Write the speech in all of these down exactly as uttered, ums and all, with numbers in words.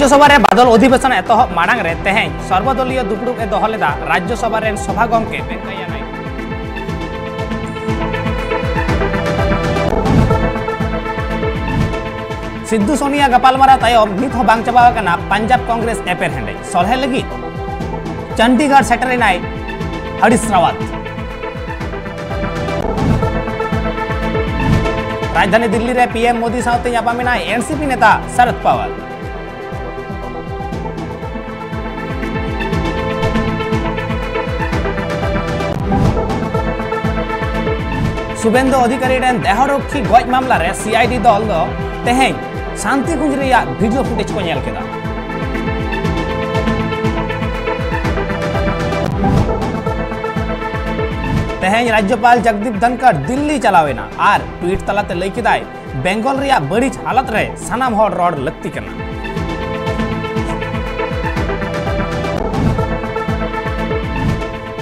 ᱞᱳᱠᱥᱚᱵᱷᱟ ᱨᱮ ᱵᱟᱫᱚᱞ ᱚᱫᱷᱤᱵᱮᱥᱚᱱ ᱮᱛᱚᱦᱚᱵ ᱢᱟᱲᱟᱝ ᱨᱮ ᱛᱮᱦᱮᱧ ᱥᱚᱨᱵᱚᱫᱚᱞᱤᱭᱚ ᱫᱩᱯᱲᱩᱵ ᱮ ᱫᱚᱦᱚ ᱞᱮᱫᱟ ᱨᱟᱡᱽᱭᱚᱥᱚᱵᱷᱟ ᱨᱮᱱ ᱥᱚᱵᱷᱟ ᱜᱚᱢᱠᱮ ᱵᱮᱝᱠᱟᱭᱟ ᱱᱟᱭᱰᱩ᱾ ᱥᱤᱫᱷᱩ ᱥᱳᱱᱤᱭᱟ ᱜᱟᱯᱟᱞᱢᱟᱨᱟᱣ ᱛᱟᱭᱚᱢ ᱱᱤᱛ ᱦᱚᱸ ᱵᱟᱝ ᱪᱟᱵᱟ ᱟᱠᱟᱱᱟ ᱯᱟᱧᱡᱟᱵᱽ ᱠᱚᱝᱜᱨᱮᱥ ᱮᱯᱮᱨᱦᱮᱸᱰᱮᱡ᱾ ᱥᱚᱞᱦᱮ ᱞᱟᱹᱜᱤᱫ ᱪᱚᱱᱰᱤᱜᱚᱲ ᱥᱮᱴᱮᱨ ᱮᱱᱟᱭ ᱦᱚᱨᱤᱥ ᱨᱟᱣᱟᱛ᱾ ᱨᱟᱡᱽᱫᱷᱟᱱᱤ ᱫᱤᱞᱞᱤ ᱨᱮ ᱯᱤ ᱮᱢ ᱢᱳᱫᱤ ᱥᱟᱶᱛᱮ ᱧᱟᱯᱟᱢ ᱮᱱᱟᱭ ᱮᱱ ᱥᱤ ᱯᱤ ᱱᱮᱛᱟ ᱥᱚᱨᱚᱫ ᱯᱟᱣᱟᱨ᱾ ᱥᱩᱵᱮᱱᱫᱩ ᱚᱫᱷᱤᱠᱟᱨᱤ ᱨᱮᱱ ᱫᱮᱦᱚᱨᱚᱠᱠᱷᱤ ᱜᱚᱡ ᱢᱟᱢᱞᱟ ᱨᱮ ᱥᱤ ᱟᱭ ᱰᱤ ᱫᱚᱞ ᱫᱚ ᱛᱮᱦᱮᱧ ᱥᱟᱱᱛᱤᱠᱩᱧᱡ ᱨᱮᱭᱟᱜ ᱵᱷᱤᱰᱤᱭᱳ ᱯᱷᱩᱴᱮᱡᱽ ᱠᱚ ᱧᱮᱞ ᱠᱮᱫᱟ᱾ ᱛᱮᱦᱮᱧ ᱨᱟᱡᱽᱭᱚᱯᱟᱞ ᱡᱚᱜᱽᱫᱤᱯ ᱫᱷᱚᱱᱠᱚᱨ ᱫᱤᱞᱞᱤ ᱪᱟᱞᱟᱣ ᱮᱱᱟ ᱟᱨ ᱴᱩᱭᱤᱴ ᱛᱟᱞᱟᱛᱮ ᱞᱟᱹᱭ ᱠᱮᱫᱟᱭ, ᱵᱮᱝᱜᱚᱞ ᱨᱮᱭᱟᱜ ᱵᱟᱹᱲᱤᱡ ᱦᱟᱞᱚᱛ ᱨᱮ ᱥᱟᱱᱟᱢ ᱦᱚᱲ ᱨᱚᱲ ᱞᱟᱹᱠᱛᱤ ᱠᱟᱱᱟ᱾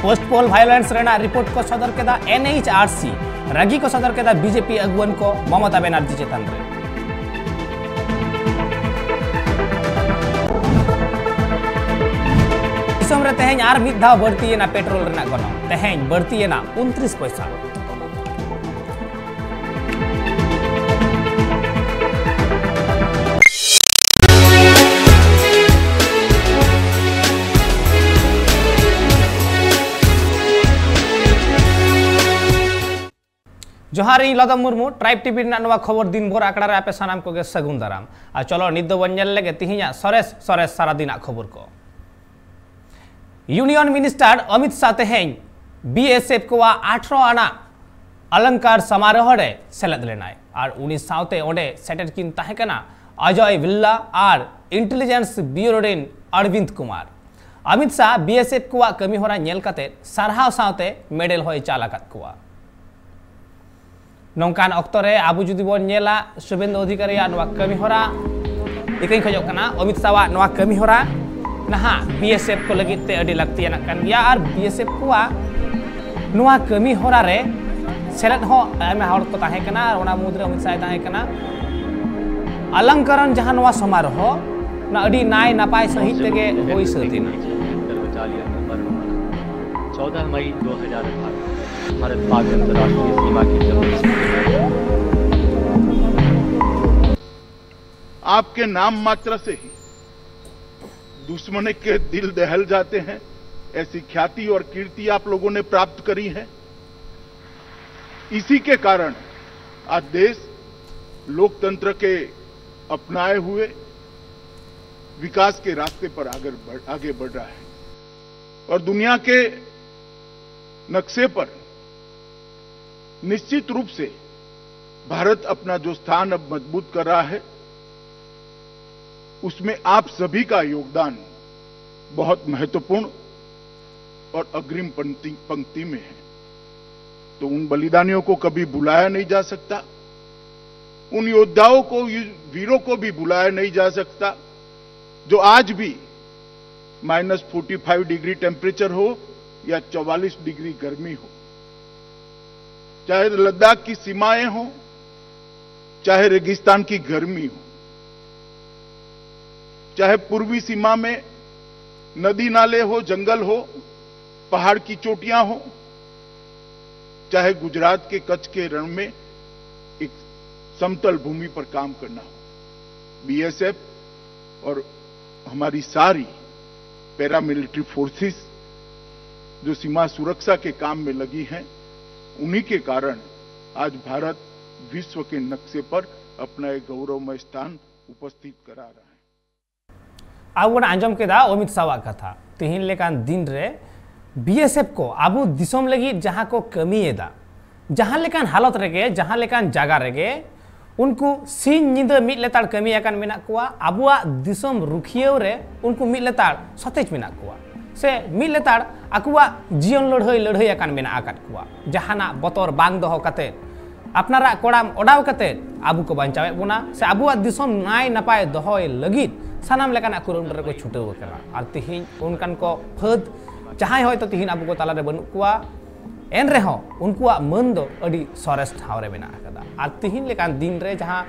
ᱯᱳᱥᱴ ᱯᱳᱞ ᱵᱷᱟᱭᱳᱞᱮᱱᱥ ᱨᱮᱱᱟᱜ ᱨᱤᱯᱳᱨᱴ ᱠᱚ ᱥᱚᱫᱚᱨ ᱠᱮᱫᱟ ᱮᱱ ᱮᱭᱤᱪ ᱟᱨ ᱥᱤ᱾ ᱨᱟᱹᱜᱤ ᱠᱚ ᱥᱚᱫᱚᱨ ᱠᱮᱫᱟ ᱵᱤ ᱡᱮ ᱯᱤ ᱟᱹᱜᱩᱣᱟᱹᱱ ᱠᱚ ᱢᱚᱢᱚᱛᱟ ᱵᱮᱱᱟᱨᱡᱤ ᱪᱮᱛᱟᱱ ᱨᱮ᱾ ᱫᱤᱥᱚᱢ ᱨᱮ ᱛᱮᱦᱮᱧ ᱟᱨ ᱢᱤᱫ ᱫᱷᱟᱣ ᱵᱟᱹᱲᱛᱤᱭᱮᱱᱟ ᱯᱮᱴᱨᱳᱞ ᱨᱮᱱᱟᱜ ᱜᱚᱱᱚᱝ᱾ ᱛᱮᱦᱮᱧ ᱵᱟᱹᱲᱛᱤᱭᱮᱱᱟ ᱩᱱᱛᱨᱤᱥ ᱯᱚᱭᱥᱟ᱾ ᱡᱚᱦᱟᱨ, ᱤᱧ ᱞᱚᱫᱚᱢ ᱢᱩᱨᱢᱩ᱾ ᱴᱨᱟᱭᱤᱵᱽ ᱴᱤ ᱵᱷᱤ ᱨᱮᱱᱟᱜ ᱱᱚᱣᱟ ᱠᱷᱚᱵᱚᱨ ᱫᱤᱱ ᱵᱷᱳᱨ ᱟᱠᱷᱲᱟ ᱨᱮ ᱟᱯᱮ ᱥᱟᱱᱟᱢ ᱠᱚᱜᱮ ᱥᱟᱹᱜᱩᱱ ᱫᱟᱨᱟᱢ᱾ ᱟᱨ ᱪᱚᱞᱚ, ᱱᱤᱛ ᱫᱚ ᱵᱚᱱ ᱧᱮᱞ ᱞᱮᱜᱮ ᱛᱤᱦᱤᱧᱟᱜ ᱥᱚᱨᱮᱥ ᱥᱚᱨᱮᱥ ᱥᱟᱨᱟ ᱫᱤᱱᱟᱜ ᱠᱷᱚᱵᱚᱨ ᱠᱚ᱾ ᱤᱭᱩᱱᱤᱭᱚᱱ ᱢᱤᱱᱤᱥᱴᱟᱨ ᱚᱢᱤᱛ ᱥᱟᱦ ᱛᱮᱦᱮᱧ ᱵᱤ ᱮᱥ ᱮᱯᱷ ᱠᱚᱣᱟᱜ ᱟᱴᱷᱨᱚ ᱟᱱᱟᱜ ᱚᱞᱚᱝᱠᱟᱨ ᱥᱚᱢᱟᱨᱳᱦᱚ ᱨᱮ ᱥᱮᱞᱮᱫ ᱞᱮᱱᱟᱭ ᱟᱨ ᱩᱱᱤ ᱥᱟᱶᱛᱮ ᱚᱸᱰᱮ ᱥᱮᱴᱮᱨ ᱠᱤᱱ ᱛᱟᱦᱮᱸ ᱠᱟᱱᱟ ᱚᱡᱚᱭ ᱵᱷᱤᱞᱞᱟ ᱟᱨ ᱤᱱᱴᱮᱞᱤᱡᱮᱱᱥ ᱵᱤᱭᱩᱨᱳ ᱨᱮᱱ ᱚᱨᱵᱤᱱᱫ ᱠᱩᱢᱟᱨ᱾ ᱚᱢᱤᱛ ᱥᱟᱦ ᱵᱤ ᱮᱥ ᱮᱯᱷ ᱠᱚᱣᱟᱜ ᱠᱟᱹᱢᱤᱦᱚᱨᱟ ᱧᱮᱞ ᱠᱟᱛᱮ ᱥᱟᱨᱦᱟᱣ ᱥᱟᱶᱛᱮ ᱢᱮᱰᱮᱞ ᱦᱚᱸᱭ ᱪᱟᱞ ᱟᱠᱟᱫ ᱠᱚᱣᱟ᱾ ᱱᱚᱝᱠᱟᱱ ᱚᱠᱛᱚ ᱨᱮ ᱟᱵᱚ ᱡᱩᱫᱤ ᱵᱚᱱ ᱧᱮᱞᱟ ᱥᱩᱵᱮᱱᱫᱩ ᱚᱫᱷᱤᱠᱟᱨᱤᱭᱟᱜ ᱱᱚᱣᱟ ᱠᱟᱹᱢᱤᱦᱚᱨᱟ, ᱤᱠᱟᱹᱧ ᱠᱷᱚᱡᱚᱜ ᱠᱟᱱᱟ ᱚᱢᱤᱛ ᱥᱟᱦᱟᱣᱟᱜ ᱱᱚᱣᱟ ᱠᱟᱹᱢᱤᱦᱚᱨᱟ ᱱᱟᱦᱟᱜ ᱵᱤ ᱮᱥ ᱮᱯᱷ ᱠᱚ ᱞᱟᱹᱜᱤᱫ ᱛᱮ ᱟᱹᱰᱤ ᱞᱟᱹᱠᱛᱤᱭᱟᱱᱟᱜ ᱠᱟᱱ ᱜᱮᱭᱟ ᱟᱨ ᱵᱤ ᱮᱥ ᱮᱯᱷ ᱠᱚᱣᱟᱜ ᱱᱚᱣᱟ ᱠᱟᱹᱢᱤᱦᱚᱨᱟ ᱨᱮ ᱥᱮᱞᱮᱫ ᱦᱚᱸ ᱟᱭᱢᱟ ᱦᱚᱲ ᱠᱚ ᱛᱟᱦᱮᱸ ᱠᱟᱱᱟ ᱟᱨ ᱚᱱᱟ ᱢᱩᱫᱽᱨᱮ ᱚᱢᱤᱛ ᱥᱟᱦ ᱛᱟᱦᱮᱸ ᱠᱟᱱᱟ᱾ ᱚᱞᱚᱝᱠᱟᱨᱚᱱ ᱡᱟᱦᱟᱸ ᱱᱚᱣᱟ ᱥᱚᱢᱟᱨᱳᱦᱚ ᱚᱱᱟ ᱟᱹᱰᱤ ᱱᱟᱭ ᱱᱟᱯᱟᱭ ᱥᱟᱺᱦᱤᱡ ᱛᱮᱜᱮ ᱦᱩᱭ ᱥᱟᱹᱛ ᱮᱱᱟ᱾ चौदह मई दो हज़ार अठारह, भारत पाक अंतर्राष्ट्रीय सीमा की जमीन। आपके नाम मात्र से ही दुश्मन के दिल दहल जाते हैं। ऐसी ख्याति और कीर्ति आप लोगों ने प्राप्त करी है। इसी के कारण आज देश लोकतंत्र के अपनाए हुए विकास के रास्ते पर आगे बढ़, आगे बढ़ रहा है और दुनिया के नक्शे पर निश्चित रूप से भारत अपना जो स्थान अब मजबूत कर रहा है, उसमें आप सभी का योगदान बहुत महत्वपूर्ण और अग्रिम पंक्ति, पंक्ति में है। तो उन बलिदानियों को कभी भुलाया नहीं जा सकता, उन योद्धाओं को, वीरों को भी भुलाया नहीं जा सकता, जो आज भी minus forty five degree temperature हो या चवालीस डिग्री गर्मी हो, चाहे लद्दाख की सीमाएं हो, चाहे रेगिस्तान की गर्मी हो, चाहे पूर्वी सीमा में नदी नाले हो, जंगल हो, पहाड़ की चोटियां हो, चाहे गुजरात के कच्छ के रण में एक समतल भूमि पर काम करना हो, बीएसएफ और हमारी सारी पैरामिलिट्री फोर्सेस जो सीमा सुरक्षा के काम में लगी हैं, उन्हीं के कारण आज भारत विश्व के नक्शे पर अपना एक गौरवमय स्थान उपस्थित करा रहा है। ᱟᱵᱚ ᱵᱚᱱ ᱟᱸᱡᱚᱢ ᱠᱮᱫᱟ ᱚᱢᱤᱛ ᱥᱟᱦᱟᱣᱟᱜ ᱠᱟᱛᱷᱟ᱾ ᱛᱮᱦᱮᱧ ᱞᱮᱠᱟᱱ ᱫᱤᱱ ᱨᱮ ᱵᱤᱮᱥᱮᱯᱷ ᱠᱚ ᱟᱵᱚ ᱫᱤᱥᱚᱢ ᱞᱟᱹᱜᱤᱫ ᱡᱟᱦᱟᱸ ᱠᱚ ᱠᱟᱹᱢᱤᱭᱮᱫᱟ, ᱡᱟᱦᱟᱸ ᱞᱮᱠᱟᱱ ᱦᱟᱞᱚᱛ ᱨᱮᱜᱮ, ᱡᱟᱦᱟᱸ ᱞᱮᱠᱟᱱ ᱡᱟᱭᱜᱟ ᱨᱮᱜᱮ, ᱩᱱᱠᱩ ᱥᱤᱧ ᱧᱤᱫᱟᱹ ᱢᱤᱫ ᱞᱮᱛᱟᱲ ᱠᱟᱹᱢᱤ ᱟᱠᱟᱱ ᱢᱮᱱᱟᱜ ᱠᱚᱣᱟ᱾ ᱟᱵᱚᱣᱟᱜ ᱫᱤᱥᱚᱢ ᱨᱩᱠᱷᱤᱭᱟᱹᱣ ᱨᱮ ᱩᱱᱠᱩ ᱢᱤᱫ ᱞᱮᱛᱟᱲ ᱥᱚᱛᱮᱡ ᱢᱮᱱᱟᱜ ᱠᱚᱣᱟ, ᱥᱮ ᱢᱤᱫ ᱞᱮᱛᱟᱲ ᱟᱠᱚᱣᱟᱜ ᱡᱤᱭᱚᱱ ᱞᱟᱹᱲᱦᱟᱹᱭ ᱞᱟᱹᱲᱦᱟᱹᱭ ᱟᱠᱟᱱ ᱢᱮᱱᱟᱜ ᱟᱠᱟᱫ ᱠᱚᱣᱟ᱾ ᱡᱟᱦᱟᱱᱟᱜ ᱵᱚᱛᱚᱨ ᱵᱟᱝ ᱫᱚᱦᱚ ᱠᱟᱛᱮ, ᱟᱯᱱᱟᱨᱟᱜ ᱠᱚᱲᱟᱢ ᱚᱰᱟᱣ ᱠᱟᱛᱮ ᱟᱵᱚ ᱠᱚ ᱵᱟᱧᱪᱟᱣᱮᱫ ᱵᱚᱱᱟ, ᱥᱮ ᱟᱵᱚᱣᱟᱜ ᱫᱤᱥᱚᱢ ᱱᱟᱭ ᱱᱟᱯᱟᱭ ᱫᱚᱦᱚᱭ ᱞᱟᱹᱜᱤᱫ ᱥᱟᱱᱟᱢ ᱞᱮᱠᱟᱱᱟᱜ ᱠᱩᱨᱩᱢᱩᱴᱩ ᱨᱮᱠᱚ ᱪᱷᱩᱴᱟᱹᱣ ᱟᱠᱟᱱᱟ᱾ ᱟᱨ ᱛᱤᱦᱤᱧ ᱚᱱᱠᱟᱱ ᱠᱚ ᱯᱷᱟᱹᱫ, ᱡᱟᱦᱟᱸᱭ ᱦᱚᱭᱛᱳ ᱛᱤᱦᱤᱧ ᱟᱵᱚ ᱠᱚ ᱛᱟᱞᱟᱨᱮ ᱵᱟᱹᱱᱩᱜ ᱠᱚᱣᱟ, ᱮᱱ ᱨᱮᱦᱚᱸ ᱩᱱᱠᱩᱣᱟᱜ ᱢᱟᱹᱱ ᱫᱚ ᱟᱹᱰᱤ ᱥᱚᱨᱮᱥ ᱴᱷᱟᱶ ᱨᱮ ᱢᱮᱱᱟᱜ ᱟᱠᱟᱫᱟ᱾ ᱟᱨ ᱛᱤᱦᱤᱧ ᱞᱮᱠᱟᱱ ᱫᱤᱱ ᱨᱮ ᱡᱟᱦᱟᱸ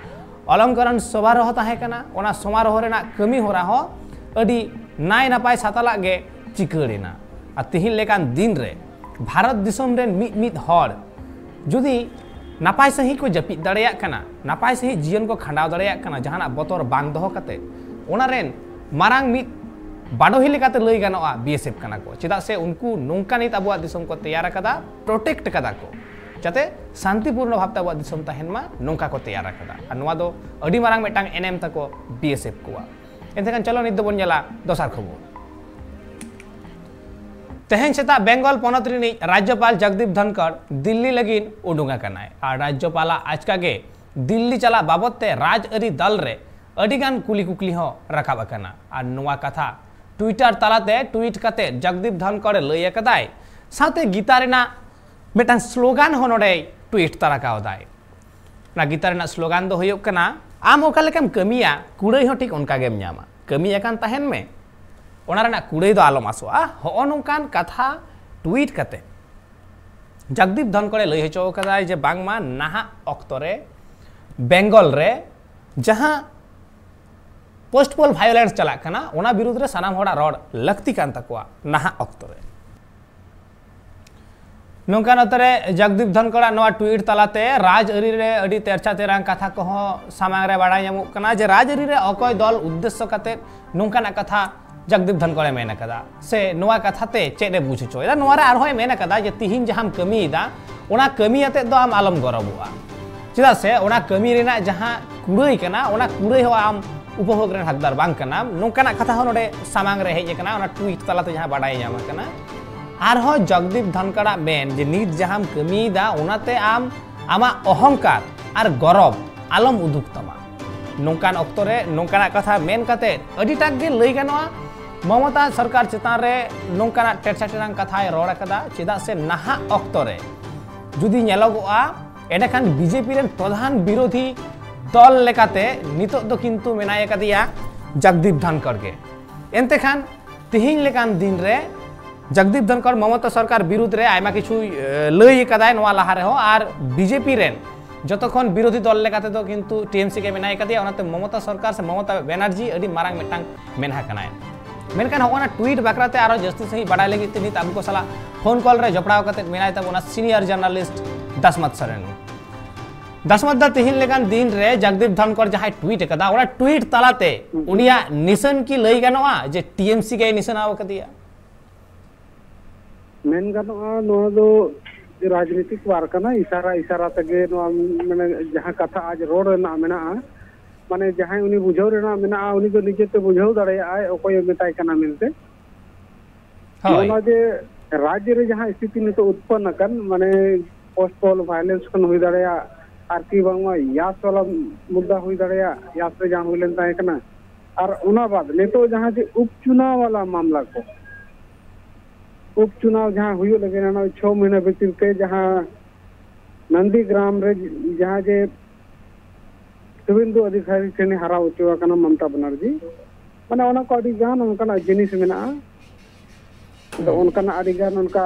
ᱚᱞᱚᱝᱠᱚᱨᱚᱱ ᱥᱚᱢᱟᱨᱳᱦᱚ ᱛᱟᱦᱮᱸ ᱠᱟᱱᱟ᱾ ᱚᱱᱟ ᱥᱚᱢᱟᱨᱳᱦᱚ ᱨᱮᱱᱟᱜ ᱠᱟᱹᱢᱤ ᱦᱚᱨᱟ ᱦᱚᱸ ᱟᱹᱰᱤ ᱱᱟᱭ ᱱᱟᱯᱟᱭ ᱥᱟᱛᱟᱞᱟᱜ ᱜᱮ ᱪᱤᱠᱟᱹᱲ ᱮᱱᱟ᱾ ᱟᱨ ᱛᱤᱦᱤᱧ ᱞᱮᱠᱟᱱ ᱫᱤᱱ ᱨᱮ ᱵᱷᱟᱨᱚᱛ ᱫᱤᱥᱚᱢ ᱨᱮᱱ ᱢᱤᱫ ᱢᱤᱫ ᱦᱚᱲ ᱡᱩᱫᱤ ᱱᱟᱯᱟᱭ ᱥᱟᱺᱦᱤᱡ ᱠᱚ ᱡᱟᱹᱯᱤᱫ ᱫᱟᱲᱮᱭᱟᱜ ᱠᱟᱱᱟ, ᱱᱟᱯᱟᱭ ᱥᱟᱺᱦᱤᱡ ᱡᱤᱭᱚᱱ ᱠᱚ ᱠᱷᱟᱸᱰᱟᱣ ᱫᱟᱲᱮᱭᱟᱜ ᱠᱟᱱᱟ, ᱡᱟᱦᱟᱱᱟᱜ ᱵᱚᱛᱚᱨ ᱵᱟᱝ ᱫᱚᱦᱚ ᱠᱟᱛᱮ, ᱚᱱᱟ ᱨᱮᱱ ᱢᱟᱨᱟᱝ ᱢᱤᱫ ᱵᱟᱰᱚᱦᱤ ᱞᱮᱠᱟᱛᱮ ᱞᱟᱹᱭ ᱜᱟᱱᱚᱜᱼᱟ, ᱵᱤ ᱮᱥ ᱮᱯᱷ ᱠᱟᱱᱟ ᱠᱚ᱾ ᱪᱮᱫᱟᱜ ᱥᱮ ᱩᱱᱠᱩ ᱱᱚᱝᱠᱟ ᱱᱤᱛ ᱟᱵᱚᱣᱟᱜ ᱫᱤᱥᱚᱢ ᱠᱚ ᱛᱮᱭᱟᱨ ᱟᱠᱟᱫᱟ, ᱯᱨᱚᱴᱮᱠᱴ ᱟᱠᱟᱫᱟ ᱠᱚ, ᱡᱟᱛᱮ ᱥᱟᱱᱛᱤᱯᱩᱨᱱᱚ ᱵᱷᱟᱵᱛᱮ ᱟᱵᱚᱣᱟᱜ ᱫᱤᱥᱚᱢ ᱛᱟᱦᱮᱱ ᱢᱟ, ᱱᱚᱝᱠᱟ ᱠᱚ ᱛᱮᱭᱟᱨ ᱟᱠᱟᱫᱟ᱾ ᱟᱨ ᱱᱚᱣᱟ ᱫᱚ ᱟᱹᱰᱤ ᱢᱟᱨᱟᱝ ᱢᱤᱫᱴᱟᱝ ᱮᱱᱮᱢ ᱛᱟᱠᱚ ᱵᱤ ᱮᱥ ᱮᱯᱷ ᱠᱚᱣᱟᱜ᱾ ᱮᱱᱛᱮᱠᱷᱟᱱ ᱪᱚᱞᱚ ᱱᱤᱛ ᱫᱚᱵᱚᱱ ᱧᱮᱞᱟ ᱫᱚᱥᱟᱨ ᱠᱷᱚᱵᱚᱨ᱾ ᱛᱮᱦᱮᱧ ᱥᱮᱛᱟᱜ ᱵᱮᱝᱜᱚᱞ ᱯᱚᱱᱚᱛ ᱨᱤᱱᱤᱡ ᱨᱟᱡᱽᱡᱚᱯᱟᱞ ᱡᱚᱜᱽᱫᱤᱯ ᱫᱷᱚᱱᱠᱚᱨ ᱫᱤᱞᱞᱤ ᱞᱟᱹᱜᱤᱫ ᱩᱰᱩᱝ ᱟᱠᱟᱱᱟᱭ᱾ ᱟᱨ ᱨᱟᱡᱽᱡᱚᱯᱟᱞᱟᱜ ᱟᱪᱠᱟ ᱜᱮ ᱫᱤᱞᱞᱤ ᱪᱟᱞᱟᱜ ᱵᱟᱵᱚᱛ ᱛᱮ ᱨᱟᱡᱽᱟᱹᱨᱤ ᱫᱚᱞ ᱨᱮ ᱟᱹᱰᱤᱜᱟᱱ ᱠᱩᱞᱤ ᱠᱩᱠᱞᱤ ᱦᱚᱸ ᱨᱟᱠᱟᱵ ᱟᱠᱟᱱᱟ᱾ ᱟᱨ ᱱᱚᱣᱟ ᱠᱟᱛᱷᱟ ᱴᱩᱭᱴᱟᱨ ᱛᱟᱞᱟᱛᱮ ᱴᱩᱭᱤᱴ ᱠᱟᱛᱮ ᱡᱚᱜᱽᱫᱤᱯ ᱫᱷᱚᱱᱠᱚᱨᱮ ᱞᱟᱹᱭ ᱟᱠᱟᱫᱟᱭ᱾ ᱥᱟᱶᱛᱮ ᱜᱤᱛᱟ ᱨᱮᱱᱟᱜ ᱢᱤᱫᱴᱟᱝ ᱥᱞᱳᱜᱟᱱ ᱦᱚᱸ ᱱᱚᱰᱮᱭ ᱴᱩᱭᱤᱴ ᱛᱟᱨᱟ ᱠᱟᱣᱫᱟᱭ᱾ ᱚᱱᱟ ᱜᱤᱛᱟ ᱨᱮᱱᱟᱜ ᱥᱞᱳᱜᱟᱱ ᱫᱚ ᱦᱩᱭᱩᱜ ᱠᱟᱱᱟ, "ᱟᱢ ᱚᱠᱟ ᱞᱮᱠᱟᱢ ᱠᱟᱹᱢᱤᱭᱟ, ᱠᱩᱲᱟᱹᱭ ᱦᱚᱸ ᱴᱷᱤᱠ ᱚᱱᱠᱟ ᱜᱮᱢ ᱧᱟᱢᱟ᱾ ᱠᱟᱹᱢᱤ ᱟᱠᱟᱱ ᱛᱟᱦᱮᱱ ᱢᱮ, ᱚᱱᱟ ᱨᱮᱱᱟᱜ ᱠᱩᱲᱟᱹᱭ ᱫᱚ ᱟᱞᱚᱢ ᱟᱥᱚᱜᱼᱟ᱾" ᱦᱚᱸᱜᱼᱚ ᱱᱚᱝᱠᱟᱱ ᱠᱟᱛᱷᱟ ᱴᱩᱭᱤᱴ ᱠᱟᱛᱮ ᱡᱚᱜᱽᱫᱤᱯ ᱫᱷᱚᱱᱠᱚᱨᱮ ᱞᱟᱹᱭ ᱦᱚᱪᱚ ᱟᱠᱟᱫᱟᱭ ᱡᱮ ᱵᱟᱝᱢᱟ ᱱᱟᱦᱟᱜ ᱚᱠᱛᱚ ᱨᱮ ᱵᱮᱝᱜᱚᱞ ᱨᱮ ᱡᱟᱦᱟᱸ ᱯᱳᱥᱴ ᱯᱳᱞ ᱵᱷᱟᱭᱳᱞᱮᱱᱥ ᱪᱟᱞᱟᱜ ᱠᱟᱱᱟ, ᱚᱱᱟ ᱵᱤᱨᱩᱫᱽ ᱨᱮ ᱥᱟᱱᱟᱢ ᱦᱚᱲᱟᱜ ᱨᱚᱲ ᱞᱟᱹᱠᱛᱤ ᱠᱟᱱ ᱛᱟᱠᱚᱣᱟ ᱱᱟᱦᱟᱜ ᱚᱠᱛᱚ ᱨᱮ᱾ ᱱᱚᱝᱠᱟᱱ ᱚᱠᱛᱚ ᱨᱮ ᱡᱚᱜᱽᱫᱤᱯ ᱫᱷᱚᱱᱠᱚᱨᱟᱜ ᱱᱚᱣᱟ ᱴᱩᱭᱤᱴ ᱛᱟᱞᱟᱛᱮ ᱨᱟᱡᱽᱟᱹᱨᱤ ᱨᱮ ᱟᱹᱰᱤ ᱛᱮᱨᱪᱟ ᱛᱮᱨᱟᱝ ᱠᱟᱛᱷᱟ ᱠᱚᱦᱚᱸ ᱥᱟᱢᱟᱝ ᱨᱮ ᱵᱟᱲᱟᱭ ᱧᱟᱢᱚᱜ ᱠᱟᱱᱟ ᱡᱮ ᱨᱟᱡᱽᱟᱹᱨᱤ ᱨᱮ ᱚᱠᱚᱭ ᱫᱚᱞ ᱩᱫᱽᱫᱮᱥᱥᱚ ᱠᱟᱛᱮ ᱱᱚᱝᱠᱟᱱᱟᱜ ᱠᱟᱛᱷᱟ ᱡᱚᱜᱽᱫᱤᱯ ᱫᱷᱚᱱᱠᱚᱨᱮ ᱢᱮᱱ ᱟᱠᱟᱫᱟ, ᱥᱮ ᱱᱚᱣᱟ ᱠᱟᱛᱷᱟ ᱛᱮ ᱪᱮᱫ ᱮ ᱵᱩᱡᱽ ᱦᱚᱪᱚᱭᱮᱫᱟ᱾ ᱱᱚᱣᱟ ᱨᱮ ᱟᱨᱦᱚᱸᱭ ᱢᱮᱱ ᱟᱠᱟᱫᱟ ᱡᱮ ᱛᱤᱦᱤᱧ ᱡᱟᱦᱟᱸᱢ ᱠᱟᱹᱢᱤᱭᱮᱫᱟ, ᱚᱱᱟ ᱠᱟᱹᱢᱤ ᱟᱛᱮᱫ ᱫᱚ ᱟᱢ ᱟᱞᱚᱢ ᱜᱚᱨᱚᱵᱚᱜᱼᱟ, ᱪᱮᱫᱟᱜ ᱥᱮ ᱚᱱᱟ ᱠᱟᱹᱢᱤ ᱨᱮᱱᱟᱜ ᱡᱟᱦᱟᱸ ᱠᱩᱲᱟᱹᱭ ᱠᱟᱱᱟ, ᱚᱱᱟ ᱠᱩᱲᱟᱹᱭ ᱦᱚᱸ ᱟᱢ ᱩᱯᱚᱵᱷᱳᱜᱽ ᱨᱮᱱ ᱦᱚᱠᱫᱟᱨ ᱵᱟᱝ ᱠᱟᱱᱟᱢ᱾ ᱱᱚᱝᱠᱟᱱᱟᱜ ᱠᱟᱛᱷᱟ ᱦᱚᱸ ᱱᱚᱰᱮ ᱥᱟᱢᱟᱝ ᱨᱮ ᱦᱮᱡ ᱟᱠᱟᱱᱟ, ᱚᱱᱟ ᱴᱩᱭᱤᱴ ᱛᱟᱞᱟᱛᱮ ᱡᱟᱦᱟᱸ ᱵᱟᱰᱟᱭ ᱧᱟᱢ ᱟᱠᱟᱱᱟ᱾ ᱟᱨᱦᱚᱸ ᱡᱚᱜᱽᱫᱤᱯ ᱫᱷᱚᱱᱠᱚᱨᱟᱜ ᱢᱮᱱ ᱡᱮ ᱱᱤᱛ ᱡᱟᱦᱟᱸᱢ ᱠᱟᱹᱢᱤᱭᱮᱫᱟ, ᱚᱱᱟᱛᱮ ᱟᱢ ᱟᱢᱟᱜ ᱚᱦᱚᱝᱠᱟᱨ ᱟᱨ ᱜᱚᱨᱚᱵᱽ ᱟᱞᱚᱢ ᱩᱫᱩᱜ ᱛᱟᱢᱟ᱾ ᱱᱚᱝᱠᱟᱱ ᱚᱠᱛᱚ ᱨᱮ ᱱᱚᱝᱠᱟᱱᱟᱜ ᱠᱟᱛᱷᱟ ᱢᱮᱱ ᱠᱟᱛᱮ ᱟᱹᱰᱤᱴᱟᱜ ᱜᱮ ᱞᱟᱹᱭ ᱜᱟᱱᱚᱜᱼᱟ, ᱢᱚᱢᱚᱛᱟ ᱥᱚᱨᱠᱟᱨ ᱪᱮᱛᱟᱱ ᱨᱮ ᱱᱚᱝᱠᱟᱱᱟᱜ ᱴᱮᱴᱥᱟ ᱴᱮᱨᱟᱝ ᱠᱟᱛᱷᱟᱭ ᱨᱚᱲ ᱟᱠᱟᱫᱟ᱾ ᱪᱮᱫᱟᱜ ᱥᱮ ᱱᱟᱦᱟᱜ ᱚᱠᱛᱚ ᱨᱮ ᱡᱩᱫᱤ ᱧᱮᱞᱚᱜᱚᱜᱼᱟ, ᱮᱸᱰᱮᱠᱷᱟᱱ ᱵᱤᱡᱮᱯᱤ ᱨᱮᱱ ᱯᱨᱚᱫᱷᱟᱱ ᱵᱤᱨᱳᱫᱷᱤ ᱫᱚᱞ ᱞᱮᱠᱟᱛᱮ ᱱᱤᱛᱚᱜ ᱫᱚ ᱠᱤᱱᱛᱩ ᱢᱮᱱᱟᱭ ᱟᱠᱟᱫᱮᱭᱟ ᱡᱚᱜᱽᱫᱤᱯ ᱫᱷᱟᱱᱠᱚᱲ ᱜᱮ᱾ ᱮᱱᱛᱮ ᱠᱷᱟᱱ ᱛᱤᱦᱤᱧ ᱞᱮᱠᱟᱱ ᱫᱤᱱ ᱨᱮ ᱡᱚᱜᱽᱫᱤᱯ ᱫᱷᱟᱱᱠᱚᱲ ᱢᱚᱢᱚᱛᱟ ᱥᱚᱨᱠᱟᱨ ᱵᱤᱨᱩᱫᱽ ᱨᱮ ᱟᱭᱢᱟ ᱠᱤᱪᱷᱩᱭ, ᱮ, ᱞᱟᱹᱭ ᱟᱠᱟᱫᱟᱭ ᱱᱚᱣᱟ ᱞᱟᱦᱟ ᱨᱮᱦᱚᱸ, ᱟᱨ ᱵᱤᱡᱮᱯᱤ ᱨᱮᱱ ᱡᱚᱛᱚ ᱠᱷᱚᱱ ᱵᱤᱨᱳᱫᱷᱤ ᱫᱚᱞ ᱞᱮᱠᱟ ᱛᱮᱫᱚ ᱠᱤᱱᱛᱩ ᱴᱤ ᱮᱢ ᱥᱤ ᱜᱮ ᱢᱮᱱᱟᱭ ᱠᱟᱫᱮᱭᱟ, ᱚᱱᱟᱛᱮ ᱢᱚᱢᱚᱛᱟ ᱥᱚᱨᱠᱟᱨ ᱥᱮ ᱢᱚᱢᱚᱛᱟ ᱵᱮᱱᱟᱨᱡᱤ ᱟᱹᱰᱤ ᱢᱟᱨᱟᱝ ᱢᱤᱫᱴᱟᱝ ᱢᱮᱱᱦᱟ ᱠᱟᱱᱟᱭ᱾ ᱢᱮᱱᱠᱷᱟᱱ ᱦᱚᱸᱜᱼᱚ ᱱᱟ ᱴᱩᱭᱤᱴ ᱵᱟᱠᱷᱨᱟ ᱛᱮ ᱟᱨᱚ ᱡᱟᱹᱥᱛᱤ ᱥᱟᱺᱦᱤᱡ ᱵᱟᱰᱟᱭ ᱞᱟᱹᱜᱤᱫ ᱛᱮ ᱱᱤᱛ ᱟᱵᱚ ᱠᱚ ᱥᱟᱞᱟᱜ ᱯᱷᱳᱱ ᱠᱚᱞ ᱨᱮ ᱡᱚᱯᱲᱟᱣ ᱠᱟᱛᱮ ᱢᱮᱱᱟᱭ ᱛᱟᱵᱚᱱᱟ ᱥᱤᱱᱤᱭᱟᱨ ᱡᱟᱨᱱᱟᱞᱤᱥᱴ ᱫᱟᱥᱢᱟᱛ ᱥᱚᱨᱮᱱ᱾ ᱫᱟᱥᱢᱟᱛ ᱫᱟ, ᱛᱤᱦᱤᱧ ᱞᱮᱠᱟᱱ ᱫᱤᱱ ᱨᱮ ᱡᱚᱜᱽᱫᱤᱯ ᱫᱷᱚᱱᱠᱚᱨ ᱡᱟᱦᱟᱸᱭ ᱴᱩᱭᱤᱴ ᱟᱠᱟᱫᱟ, ᱚᱱᱟ ᱴᱩᱭᱤᱴ ᱛᱟᱞᱟᱛᱮ ᱩᱱᱤᱭᱟᱜ ᱱᱤᱥᱟᱹᱱ ᱠᱤ ᱞᱟᱹᱭ ᱜᱟᱱᱚᱜᱼᱟ ᱡᱮ ᱴᱤ ᱮᱢ ᱥᱤ ᱜᱮᱭ ᱱᱤᱥᱟᱹᱱ ᱟᱠᱟᱫᱮᱭᱟ? ᱢᱮᱱ ᱜᱟᱱᱚᱜᱼᱟ, ᱱᱚᱣᱟ ᱫᱚ ᱨᱟᱡᱽᱱᱤᱛᱤᱠ ᱣᱟᱨ ᱠᱟᱱᱟ᱾ ᱤᱥᱟᱨᱟ ᱤᱥᱟᱨᱟ ᱛᱮᱜᱮ ᱱᱚᱣᱟ, ᱢᱟᱱᱮ, ᱡᱟᱦᱟᱸ ᱠᱟᱛᱷᱟ ᱟᱡ ᱨᱚᱲ ᱨᱮᱱᱟᱜ ᱢᱮᱱᱟᱜᱼᱟ, ᱢᱟᱱᱮ, ᱡᱟᱦᱟᱸᱭ ᱩᱱᱤ ᱵᱩᱡᱷᱟᱹᱣ ᱨᱮᱱᱟᱜ ᱢᱮᱱᱟᱜᱼᱟ, ᱩᱱᱤ ᱫᱚ ᱱᱤᱡᱮᱛᱮ ᱵᱩᱡᱷᱟᱹᱣ ᱫᱟᱲᱮᱭᱟᱜᱼᱟᱭ ᱚᱠᱚᱭᱮ ᱢᱮᱛᱟᱭ ᱠᱟᱱᱟ ᱢᱮᱱᱛᱮ᱾ ᱦᱳᱭ᱾ ᱱᱚᱜᱼᱚ ᱱᱚᱣᱟ ᱡᱮ ᱨᱟᱡᱽ ᱨᱮ ᱡᱟᱦᱟᱸ ᱥᱛᱷᱤᱛᱤ ᱱᱤᱛᱚᱜ ᱩᱛᱯᱚᱱᱱ ᱟᱠᱟᱱ, ᱢᱟᱱᱮ, ᱯᱳᱥᱴ ᱯᱳᱞ ᱵᱷᱟᱭᱞᱮᱱᱥ ᱠᱷᱚᱱ ᱦᱩᱭ ᱫᱟᱲᱮᱭᱟᱜᱼᱟ, ᱟᱨ ᱠᱤ ᱵᱟᱝᱢᱟ ᱭᱟᱥ ᱵᱟᱞᱟ ᱢᱩᱫᱽᱫᱟ ᱦᱩᱭ ᱫᱟᱲᱮᱭᱟᱜᱼᱟ, ᱭᱟᱥ ᱨᱮ ᱡᱟᱦᱟᱸ ᱦᱩᱭ ᱞᱮᱱ ᱛᱟᱦᱮᱸ ᱠᱟᱱᱟ, ᱟᱨ ᱚᱱᱟ ᱵᱟᱫ ᱱᱤᱛᱚᱜ ᱡᱟᱦᱟᱸ ᱡᱮ ᱩᱯᱪᱩᱱᱟᱣ ᱵᱟᱞᱟ ᱢᱟᱢᱞᱟ ᱠᱚ, ᱩᱯᱪᱩᱱᱟᱣ ᱡᱟᱦᱟᱸ ᱦᱩᱭᱩᱜ ᱞᱟᱹᱜᱤᱫ, ᱚᱱᱟ ᱪᱷᱚ ᱢᱟᱹᱦᱱᱟᱹ ᱵᱷᱤᱛᱤᱨ ᱛᱮ ᱡᱟᱦᱟᱸ ᱱᱚᱱᱫᱤᱜᱨᱟᱢ ᱨᱮ ᱡᱟᱦᱟᱸ ᱡᱮ ᱥᱩᱵᱷᱮᱱᱫᱩ ᱚᱫᱷᱤᱠᱟᱨᱤ ᱴᱷᱮᱱᱮ ᱦᱟᱨᱟ ᱦᱚᱪᱚ ᱟᱠᱟᱱᱟ ᱢᱚᱢᱚᱛᱟ ᱵᱟᱱᱟᱨᱡᱤ, ᱢᱟᱱᱮ, ᱚᱱᱟ ᱠᱚ ᱟᱹᱰᱤ ᱜᱟᱱ ᱚᱱᱠᱟᱱᱟᱜ ᱡᱤᱱᱤᱥ ᱢᱮᱱᱟᱜᱼᱟ᱾ ᱟᱫᱚ ᱚᱱᱠᱟᱱᱟᱜ ᱟᱹᱰᱤ ᱜᱟᱱ ᱚᱱᱠᱟ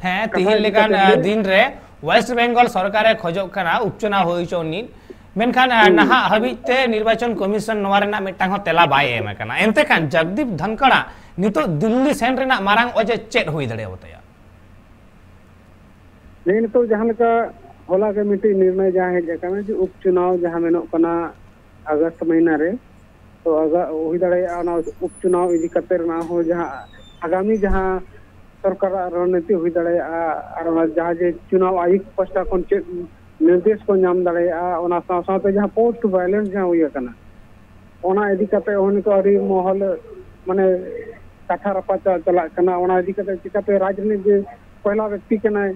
ᱦᱮᱸ, ᱠᱟᱛᱷᱟ ᱛᱤᱦᱤᱧ ᱤᱫᱤ ᱞᱮᱠᱟᱱ, ᱠᱟᱛᱮ ᱟᱸ, ᱜᱮ ᱫᱤᱱ ᱨᱮ ᱣᱮᱥᱴ ᱵᱮᱝᱜᱚᱞ ᱥᱚᱨᱠᱟᱨᱮ ᱠᱷᱚᱡᱚᱜ ᱠᱟᱱᱟ ᱩᱯᱪᱩᱱᱟᱣ ᱦᱩᱭ ᱦᱚᱪᱚ ᱟᱹᱱᱤᱡ᱾ ᱢᱮᱱᱠᱷᱟᱱ, ᱟᱸ, ᱦᱩᱸ᱾ ᱱᱟᱦᱟᱜ ᱦᱟᱹᱵᱤᱡ ᱛᱮ ᱱᱤᱨᱵᱟᱪᱚᱱ ᱠᱚᱢᱤᱥᱚᱱ ᱱᱚᱣᱟ ᱨᱮᱱᱟᱜ ᱢᱤᱫᱴᱟᱝ ᱦᱚᱸ ᱛᱮᱞᱟ ᱵᱟᱭ ᱮᱢ ᱟᱠᱟᱱᱟ᱾ ᱮᱱᱛᱮ ᱠᱷᱟᱱ ᱡᱚᱜᱽᱫᱤᱯ ᱫᱷᱟᱱᱠᱲᱟ ᱱᱤᱛᱚᱜ ᱫᱤᱞᱞᱤ ᱥᱮᱱ ᱨᱮᱱᱟᱜ ᱢᱟᱨᱟᱝ ᱚᱡᱮ ᱪᱮᱫ ᱦᱩᱭ ᱫᱟᱲᱮᱭᱟᱛᱟᱭᱟ? ᱱᱤᱭᱟᱹ ᱱᱤᱛᱚᱜ ᱡᱟᱦᱟᱸ ᱞᱮᱠᱟ ᱦᱚᱞᱟ ᱜᱮ ᱢᱤᱫᱴᱤᱡ ᱱᱤᱨᱬᱚᱭ ᱡᱟᱦᱟᱸ ᱦᱮᱡ ᱟᱠᱟᱱᱟ ᱡᱮ ᱩᱯᱪᱩᱱᱟᱣ ᱡᱟᱦᱟᱸ ᱢᱮᱱᱚᱜ ᱠᱟᱱᱟ ᱟᱜᱚᱥᱴ ᱢᱟᱹᱦᱱᱟᱹ ᱨᱮ, ᱛᱚ ᱟᱜᱟ-, ᱦᱩᱭ ᱫᱟᱲᱮᱭᱟᱜᱼᱟ ᱚᱱᱟ ᱩᱯᱪᱩᱱᱟᱣ ᱤᱫᱤ ᱠᱟᱛᱮ ᱨᱮᱱᱟᱜ ᱦᱚᱸ ᱡᱟᱦᱟᱸ ᱟᱜᱟᱢᱤ ᱡᱟᱦᱟᱸ ᱥᱚᱨᱠᱟᱨᱟᱜ ᱨᱚᱱᱱᱤᱛᱤ ᱦᱩᱭ ᱫᱟᱲᱮᱭᱟᱜᱼᱟ, ᱟᱨ ᱚᱱᱟ ᱡᱟᱦᱟᱸ ᱡᱮ ᱪᱩᱱᱟᱣ ᱟᱭᱩᱠᱛ ᱯᱟᱥᱴᱟ ᱠᱷᱚᱱ ᱪᱮᱫ ᱱᱤᱨᱫᱮᱥ ᱠᱚ ᱧᱟᱢ ᱫᱟᱲᱮᱭᱟᱜᱼᱟ, ᱚᱱᱟ ᱥᱟᱶ ᱥᱟᱶᱛᱮ ᱡᱟᱦᱟᱸ ᱯᱳᱥᱴ ᱵᱷᱟᱭᱞᱮᱱᱥ ᱡᱟᱦᱟᱸ ᱦᱩᱭ ᱟᱠᱟᱱᱟ, ᱚᱱᱟ ᱤᱫᱤ ᱠᱟᱛᱮ ᱦᱚᱸ ᱱᱤᱛᱚᱜ ᱟᱹᱰᱤ ᱢᱚᱦᱚᱞ, ᱢᱟᱱᱮ, ᱠᱟᱛᱷᱟ ᱨᱟᱯᱟᱪᱟᱜ ᱪᱟᱞᱟᱜ ᱠᱟᱱᱟ᱾ ᱚᱱᱟ ᱤᱫᱤ ᱠᱟᱛᱮ ᱪᱤᱠᱟᱛᱮ ᱨᱟᱡᱽᱱᱤᱛᱤ ᱯᱚᱭᱞᱟ ᱵᱮᱠᱛᱤ ᱠᱟᱱᱟᱭ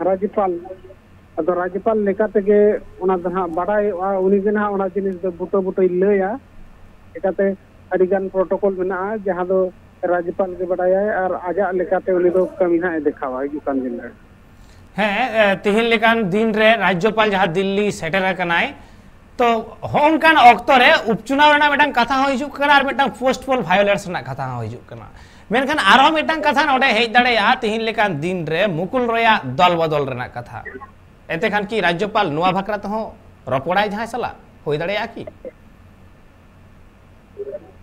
ᱨᱟᱡᱽᱡᱚᱯᱟᱞ, ᱟᱫᱚ ᱨᱟᱡᱽᱡᱚᱯᱟᱞ ᱞᱮᱠᱟ ᱛᱮᱜᱮ ᱚᱱᱟ ᱫᱚ ᱦᱟᱸᱜ ᱵᱟᱰᱟᱭᱚᱜᱼᱟ, ᱩᱱᱤ ᱜᱮ ᱱᱟᱦᱟᱜ ᱚᱱᱟ ᱡᱤᱱᱤᱥ ᱫᱚ ᱵᱩᱴᱟᱹ ᱵᱩᱴᱟᱹᱭ ᱞᱟᱹᱭᱟ᱾ ᱪᱤᱠᱟᱛᱮ ᱟᱹᱰᱤ ᱜᱟᱱ ᱯᱨᱚᱴᱳᱠᱚᱞ ᱢᱮᱱᱟᱜᱼᱟ, ᱡᱟᱦᱟᱸ ᱫᱚ ᱨᱟᱡᱽᱡᱚᱯᱟᱞ ᱜᱮ ᱵᱟᱰᱟᱭᱟᱭ ᱟᱨ ᱟᱡᱟᱜ ᱞᱮᱠᱟᱛᱮ ᱩᱱᱤ ᱫᱚ ᱠᱟᱹᱢᱤ ᱦᱟᱸᱜ ᱮ ᱫᱮᱠᱷᱟᱣᱟ ᱦᱤᱡᱩᱜ ᱠᱟᱱ ᱫᱤᱱ ᱨᱮ᱾ ᱦᱮᱸ, ᱮ, ᱛᱤᱦᱤᱧ ᱞᱮᱠᱟᱱ ᱫᱤᱱ ᱨᱮ ᱨᱟᱡᱽᱡᱚᱯᱟᱞ ᱡᱟᱦᱟᱸ ᱫᱤᱞᱞᱤ ᱥᱮᱴᱮᱨ ᱟᱠᱟᱱᱟᱭ, ᱛᱚ ᱦᱚᱸᱜᱼᱚᱱᱠᱟᱱ ᱚᱠᱛᱚ ᱨᱮ ᱩᱯᱪᱩᱱᱟᱣ ᱨᱮᱱᱟᱜ ᱢᱤᱫᱴᱟᱝ ᱠᱟᱛᱷᱟ ᱦᱚᱸ ᱦᱤᱡᱩᱜ ᱠᱟᱱᱟ ᱟᱨ ᱢᱤᱫᱴᱟᱝ ᱯᱳᱥᱴ ᱯᱳᱞ ᱵᱷᱟᱭᱳᱞᱮᱱᱥ ᱨᱮᱱᱟᱜ ᱠᱟᱛᱷᱟ ᱦᱚᱸ ᱦᱤᱡᱩᱜ ᱠᱟᱱᱟ᱾ ᱢᱮᱱᱠᱷᱟᱱ ᱟᱨᱦᱚᱸ ᱢᱤᱫᱴᱟᱝ ᱠᱟᱛᱷᱟ ᱱᱚᱰᱮ ᱦᱮᱡ ᱫᱟᱲᱮᱭᱟᱜᱼᱟ, ᱛᱤᱦᱤᱧ ᱞᱮᱠᱟᱱ ᱫᱤᱱ ᱨᱮ ᱢᱩᱠᱩᱞ ᱨᱚᱭᱟᱜ ᱫᱚᱞ ᱵᱚᱫᱚᱞ ᱨᱮᱱᱟᱜ ᱠᱟᱛᱷᱟ᱾ ᱮᱱᱛᱮ ᱠᱷᱟᱱ ᱠᱤ ᱨᱟᱡᱽᱡᱚᱯᱟᱞ ᱱᱚᱣᱟ ᱵᱟᱠᱷᱨᱟ ᱛᱮᱦᱚᱸ ᱨᱚᱯᱚᱲᱟᱭ ᱡᱟᱦᱟᱸᱭ ᱥᱟᱞᱟᱜ? ᱦᱩᱭ ᱫᱟᱲᱮᱭᱟᱜᱼᱟ ᱠᱤ?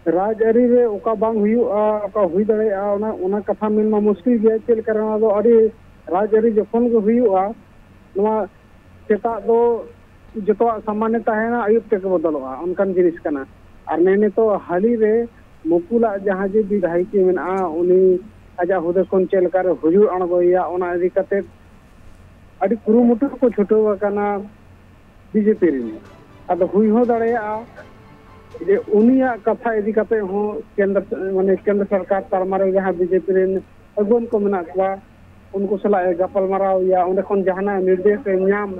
ᱨᱟᱡᱽᱟᱹᱨᱤ ᱨᱮ ᱚᱠᱟ ᱵᱟᱝ ᱦᱩᱭᱩᱜᱼᱟ, ᱚᱠᱟ ᱦᱩᱭ ᱫᱟᱲᱮᱭᱟᱜᱼᱟ, ᱚᱱᱟ, ᱚᱱᱟ ᱠᱟᱛᱷᱟ ᱢᱮᱱ ᱢᱟ ᱢᱩᱥᱠᱤᱞ ᱜᱮᱭᱟ᱾ ᱪᱮᱫ ᱞᱮᱠᱟ ᱨᱮ ᱱᱚᱣᱟ ᱫᱚ ᱟᱹᱰᱤ ᱨᱟᱡᱽᱟᱹᱨᱤ ᱡᱚᱠᱷᱚᱱ ᱜᱮ ᱦᱩᱭᱩᱜᱼᱟ, ᱱᱚᱣᱟ ᱥᱮᱛᱟᱜ ᱫᱚ ᱡᱚᱛᱚᱣᱟᱜ ᱥᱟᱢᱟᱱᱮ ᱛᱟᱦᱮᱱᱟ, ᱟᱹᱭᱩᱵ ᱛᱮᱜᱮ ᱵᱚᱫᱚᱞᱚᱜᱼᱟ, ᱚᱱᱠᱟᱱ ᱡᱤᱱᱤᱥ ᱠᱟᱱᱟ᱾ ᱟᱨ ᱱᱮ ᱱᱤᱛᱚᱜ ᱦᱟᱹᱞᱤ ᱨᱮ ᱢᱩᱠᱩᱞᱟᱜ ᱡᱟᱦᱟᱸ ᱡᱮ ᱵᱤᱫᱷᱟᱭᱤᱠᱤ ᱢᱮᱱᱟᱜᱼᱟ, ᱩᱱᱤ ᱟᱡᱟᱜ ᱦᱩᱫᱟᱹ ᱠᱷᱚᱱ ᱪᱮᱫ ᱞᱮᱠᱟ ᱨᱮ ᱦᱩᱭᱩᱲ ᱟᱬᱜᱚᱭᱮᱭᱟ, ᱚᱱᱟ ᱤᱫᱤ ᱠᱟᱛᱮ ᱟᱹᱰᱤ ᱠᱩᱨᱩᱢᱩᱴᱩ ᱨᱮᱠᱚ ᱪᱷᱩᱴᱟᱹᱣ ᱟᱠᱟᱱᱟ ᱵᱤᱡᱮᱯᱤ ᱨᱮᱱ᱾ ᱟᱫᱚ ᱦᱩᱭ ᱦᱚᱸ ᱫᱟᱲᱮᱭᱟᱜᱼᱟ ᱡᱮ ᱩᱱᱤᱭᱟᱜ ᱠᱟᱛᱷᱟ ᱤᱫᱤ ᱠᱟᱛᱮ ᱦᱚᱸ ᱠᱮᱱᱫᱨᱚ, ᱢᱟᱱᱮ ᱠᱮᱱᱫᱨᱚ ᱥᱚᱨᱠᱟᱨ ᱛᱟᱞᱢᱟ ᱨᱮ ᱡᱟᱦᱟᱸ ᱵᱤᱡᱮᱯᱤ ᱨᱮᱱ ᱟᱹᱜᱩᱣᱟᱹᱱ ᱠᱚ ᱢᱮᱱᱟᱜ ᱠᱚᱣᱟ, ᱩᱱᱠᱩ ᱥᱟᱞᱟᱜ ᱮ ᱜᱟᱯᱟᱞᱢᱟᱨᱟᱣ ᱮᱭᱟ, ᱚᱸᱰᱮ ᱠᱷᱚᱱ ᱡᱟᱦᱟᱱᱟᱜ ᱱᱤᱨᱫᱮᱥ ᱮ ᱧᱟᱢ᱾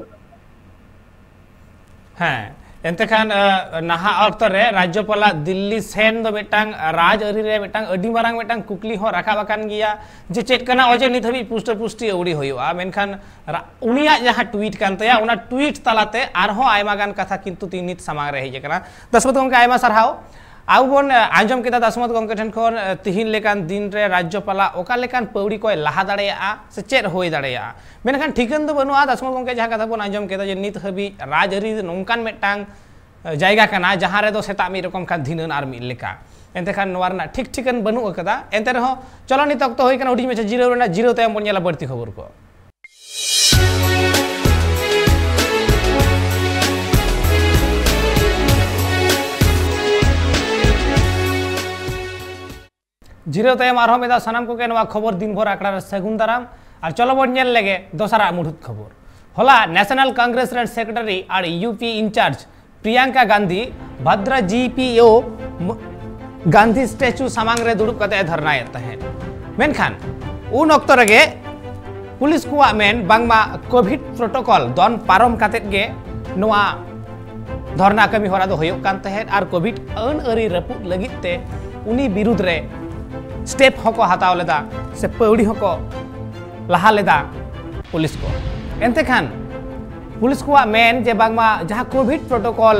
ᱦᱮᱸ, ᱮᱱᱛᱮ ᱠᱷᱟᱱ, ᱟᱸ, ᱱᱟᱦᱟᱜ ᱚᱠᱛᱚ ᱨᱮ ᱨᱟᱡᱽᱡᱚᱯᱟᱞᱟᱜ ᱫᱤᱞᱞᱤ ᱥᱮᱱ ᱫᱚ ᱢᱤᱫᱴᱟᱝ ᱨᱟᱡᱽᱟᱹᱨᱤ ᱨᱮ ᱢᱤᱫᱴᱟᱝ ᱟᱹᱰᱤ ᱢᱟᱨᱟᱝ ᱢᱤᱫᱴᱟᱝ ᱠᱩᱠᱞᱤ ᱦᱚᱸ ᱨᱟᱠᱟᱵ ᱟᱠᱟᱱ ᱜᱮᱭᱟ ᱡᱮ ᱪᱮᱫ ᱠᱟᱱᱟ ᱚᱡᱮ ᱱᱤᱛ ᱦᱟᱹᱵᱤᱡ ᱯᱩᱥᱴᱟᱹ ᱯᱩᱥᱴᱤ ᱟᱹᱣᱲᱤ ᱦᱩᱭᱩᱜᱼᱟ᱾ ᱢᱮᱱᱠᱷᱟᱱ ᱨᱟ-, ᱩᱱᱤᱭᱟᱜ ᱡᱟᱦᱟᱸ ᱴᱩᱭᱤᱴ ᱠᱟᱱ ᱛᱟᱭᱟ, ᱚᱱᱟ ᱴᱩᱭᱤᱴ ᱛᱟᱞᱟᱛᱮ ᱟᱨᱦᱚᱸ ᱟᱭᱢᱟ ᱜᱟᱱ ᱠᱟᱛᱷᱟ ᱠᱤᱱᱛᱩ ᱛᱤᱦᱤᱧ ᱱᱤᱛ ᱥᱟᱢᱟᱝ ᱨᱮ ᱦᱮᱡ ᱟᱠᱟᱱᱟ᱾ ᱫᱟᱥᱢᱚᱛ ᱜᱚᱢᱠᱮ, ᱟᱭᱢᱟ ᱥᱟᱨᱦᱟᱣ᱾ ᱟᱵᱚ ᱵᱚᱱ, ᱟᱸ, ᱟᱸᱡᱚᱢ ᱠᱮᱫᱟ ᱫᱟᱥᱢᱚᱛ ᱜᱚᱢᱠᱮ ᱴᱷᱮᱱ ᱠᱷᱚᱱ, ᱟᱸ, ᱛᱤᱦᱤᱧ ᱞᱮᱠᱟᱱ ᱫᱤᱱ ᱨᱮ ᱨᱟᱡᱽᱡᱚᱯᱟᱞᱟᱜ ᱚᱠᱟ ᱞᱮᱠᱟᱱ ᱯᱟᱹᱣᱲᱤ ᱠᱚᱭ ᱞᱟᱦᱟ ᱫᱟᱲᱮᱭᱟᱜᱼᱟ ᱥᱮ ᱪᱮᱫ ᱦᱩᱭ ᱫᱟᱲᱮᱭᱟᱜᱼᱟ᱾ ᱢᱮᱱᱠᱷᱟᱱ ᱴᱷᱤᱠᱟᱹᱱ ᱫᱚ ᱵᱟᱹᱱᱩᱜᱼᱟ᱾ ᱫᱟᱥᱢᱚᱛ ᱜᱚᱢᱠᱮ ᱡᱟᱦᱟᱸ ᱠᱟᱛᱷᱟ ᱵᱚᱱ ᱟᱸᱡᱚᱢ ᱠᱮᱫᱟ ᱡᱮ ᱱᱤᱛ ᱦᱟᱹᱵᱤᱡ ᱨᱟᱡᱽᱟᱹᱨᱤ ᱱᱚᱝᱠᱟᱱ ᱢᱤᱫᱴᱟᱝ, ᱟᱸ, ᱡᱟᱭᱜᱟ ᱠᱟᱱᱟ ᱡᱟᱦᱟᱸ ᱨᱮᱫᱚ ᱥᱮᱛᱟᱜ ᱢᱤᱫ ᱨᱚᱠᱚᱢ ᱠᱷᱟᱱ ᱫᱷᱤᱱᱟᱹᱱ ᱟᱨ ᱢᱤᱫ ᱞᱮᱠᱟ᱾ ᱮᱱᱛᱮ ᱠᱷᱟᱱ ᱱᱚᱣᱟ ᱨᱮᱱᱟᱜ ᱴᱷᱤᱠ ᱴᱷᱤᱠᱟᱹᱱ ᱵᱟᱹᱱᱩᱜ ᱟᱠᱟᱫᱟ᱾ ᱮᱱᱛᱮ ᱨᱮᱦᱚᱸ ᱪᱚᱞᱚ ᱱᱤᱛ ᱚᱠᱛᱚ ᱦᱩᱭ ᱠᱟᱱᱟ ᱦᱩᱰᱤᱧ ᱢᱟᱪᱷᱟ ᱡᱤᱨᱟᱹᱣ ᱨᱮᱱᱟᱜ, ᱡᱤᱨᱟᱹᱣ ᱛᱟᱭᱚᱢ ᱵᱚᱱ ᱧᱮᱞᱟ ᱵᱟᱹᱲᱛᱤ ᱠᱷᱚᱵᱚᱨ ᱠᱚ᱾ ᱡᱤᱨᱟᱹᱣ ᱛᱟᱭᱚᱢ ᱟᱨᱦᱚᱸ ᱢᱤᱫ ᱫᱷᱟᱣ ᱥᱟᱱᱟᱢ ᱠᱚᱜᱮ ᱱᱚᱣᱟ ᱠᱷᱚᱵᱚᱨ ᱫᱤᱱ ᱵᱷᱳᱨ ᱟᱠᱷᱲᱟ ᱨᱮ ᱥᱟᱹᱜᱩᱱ ᱫᱟᱨᱟᱢ᱾ ᱟᱨ ᱪᱚᱞᱚ ᱵᱚᱱ ᱧᱮᱞ ᱞᱮᱜᱮ ᱫᱚᱥᱟᱨᱟᱜ ᱢᱩᱲᱩᱫ ᱠᱷᱚᱵᱚᱨ᱾ ᱦᱚᱞᱟ ᱱᱮᱥᱱᱟᱞ ᱠᱚᱝᱜᱨᱮᱥ ᱨᱮᱱ ᱥᱮᱠᱨᱮᱴᱟᱨᱤ ᱟᱨ U P incharge Priyanka Gandhi Vadra ji ᱯᱤ ᱳ ᱜᱟᱱᱫᱷᱤ ᱥᱴᱮᱪᱩ ᱥᱟᱢᱟᱝ ᱨᱮ ᱫᱩᱲᱩᱵ ᱠᱟᱛᱮ ᱮ ᱫᱷᱚᱨᱱᱟᱭᱮᱫ ᱛᱟᱦᱮᱸᱫ᱾ ᱢᱮᱱᱠᱷᱟᱱ ᱩᱱ ᱚᱠᱛᱚ ᱨᱮᱜᱮ ᱯᱩᱞᱤᱥ ᱠᱚᱣᱟᱜ ᱢᱮᱱ ᱵᱟᱝᱢᱟ ᱠᱳᱵᱷᱤᱰ ᱯᱨᱳᱴᱳᱠᱚᱞ ᱫᱚᱱ ᱯᱟᱨᱚᱢ ᱠᱟᱛᱮᱫ ᱜᱮ ᱱᱚᱣᱟ ᱫᱷᱚᱨᱱᱟ ᱠᱟᱹᱢᱤ ᱦᱚᱨᱟ ᱫᱚ ᱦᱩᱭᱩᱜ ᱠᱟᱱ ᱛᱟᱦᱮᱸᱫ ᱟᱨ ᱠᱳᱵᱷᱤᱰ ᱟᱹᱱ ᱟᱹᱨᱤ ᱨᱟᱹᱯᱩᱫ ᱞᱟᱹᱜᱤᱫ ᱛᱮ ᱩᱱᱤ ᱵᱤᱨᱩᱫᱽ ᱨᱮ ᱥᱴᱮᱯ ᱦᱚᱸᱠᱚ ᱦᱟᱛᱟᱣ ᱞᱮᱫᱟ ᱥᱮ ᱯᱟᱹᱣᱲᱤ ᱦᱚᱸᱠᱚ ᱞᱟᱦᱟ ᱞᱮᱫᱟ ᱯᱩᱞᱤᱥ ᱠᱚ᱾ ᱮᱱᱛᱮ ᱠᱷᱟᱱ ᱯᱩᱞᱤᱥ ᱠᱚᱣᱟᱜ ᱢᱮᱱ ᱡᱮ ᱵᱟᱝᱢᱟ ᱡᱟᱦᱟᱸ ᱠᱳᱵᱷᱤᱰ ᱯᱨᱳᱴᱳᱠᱚᱞ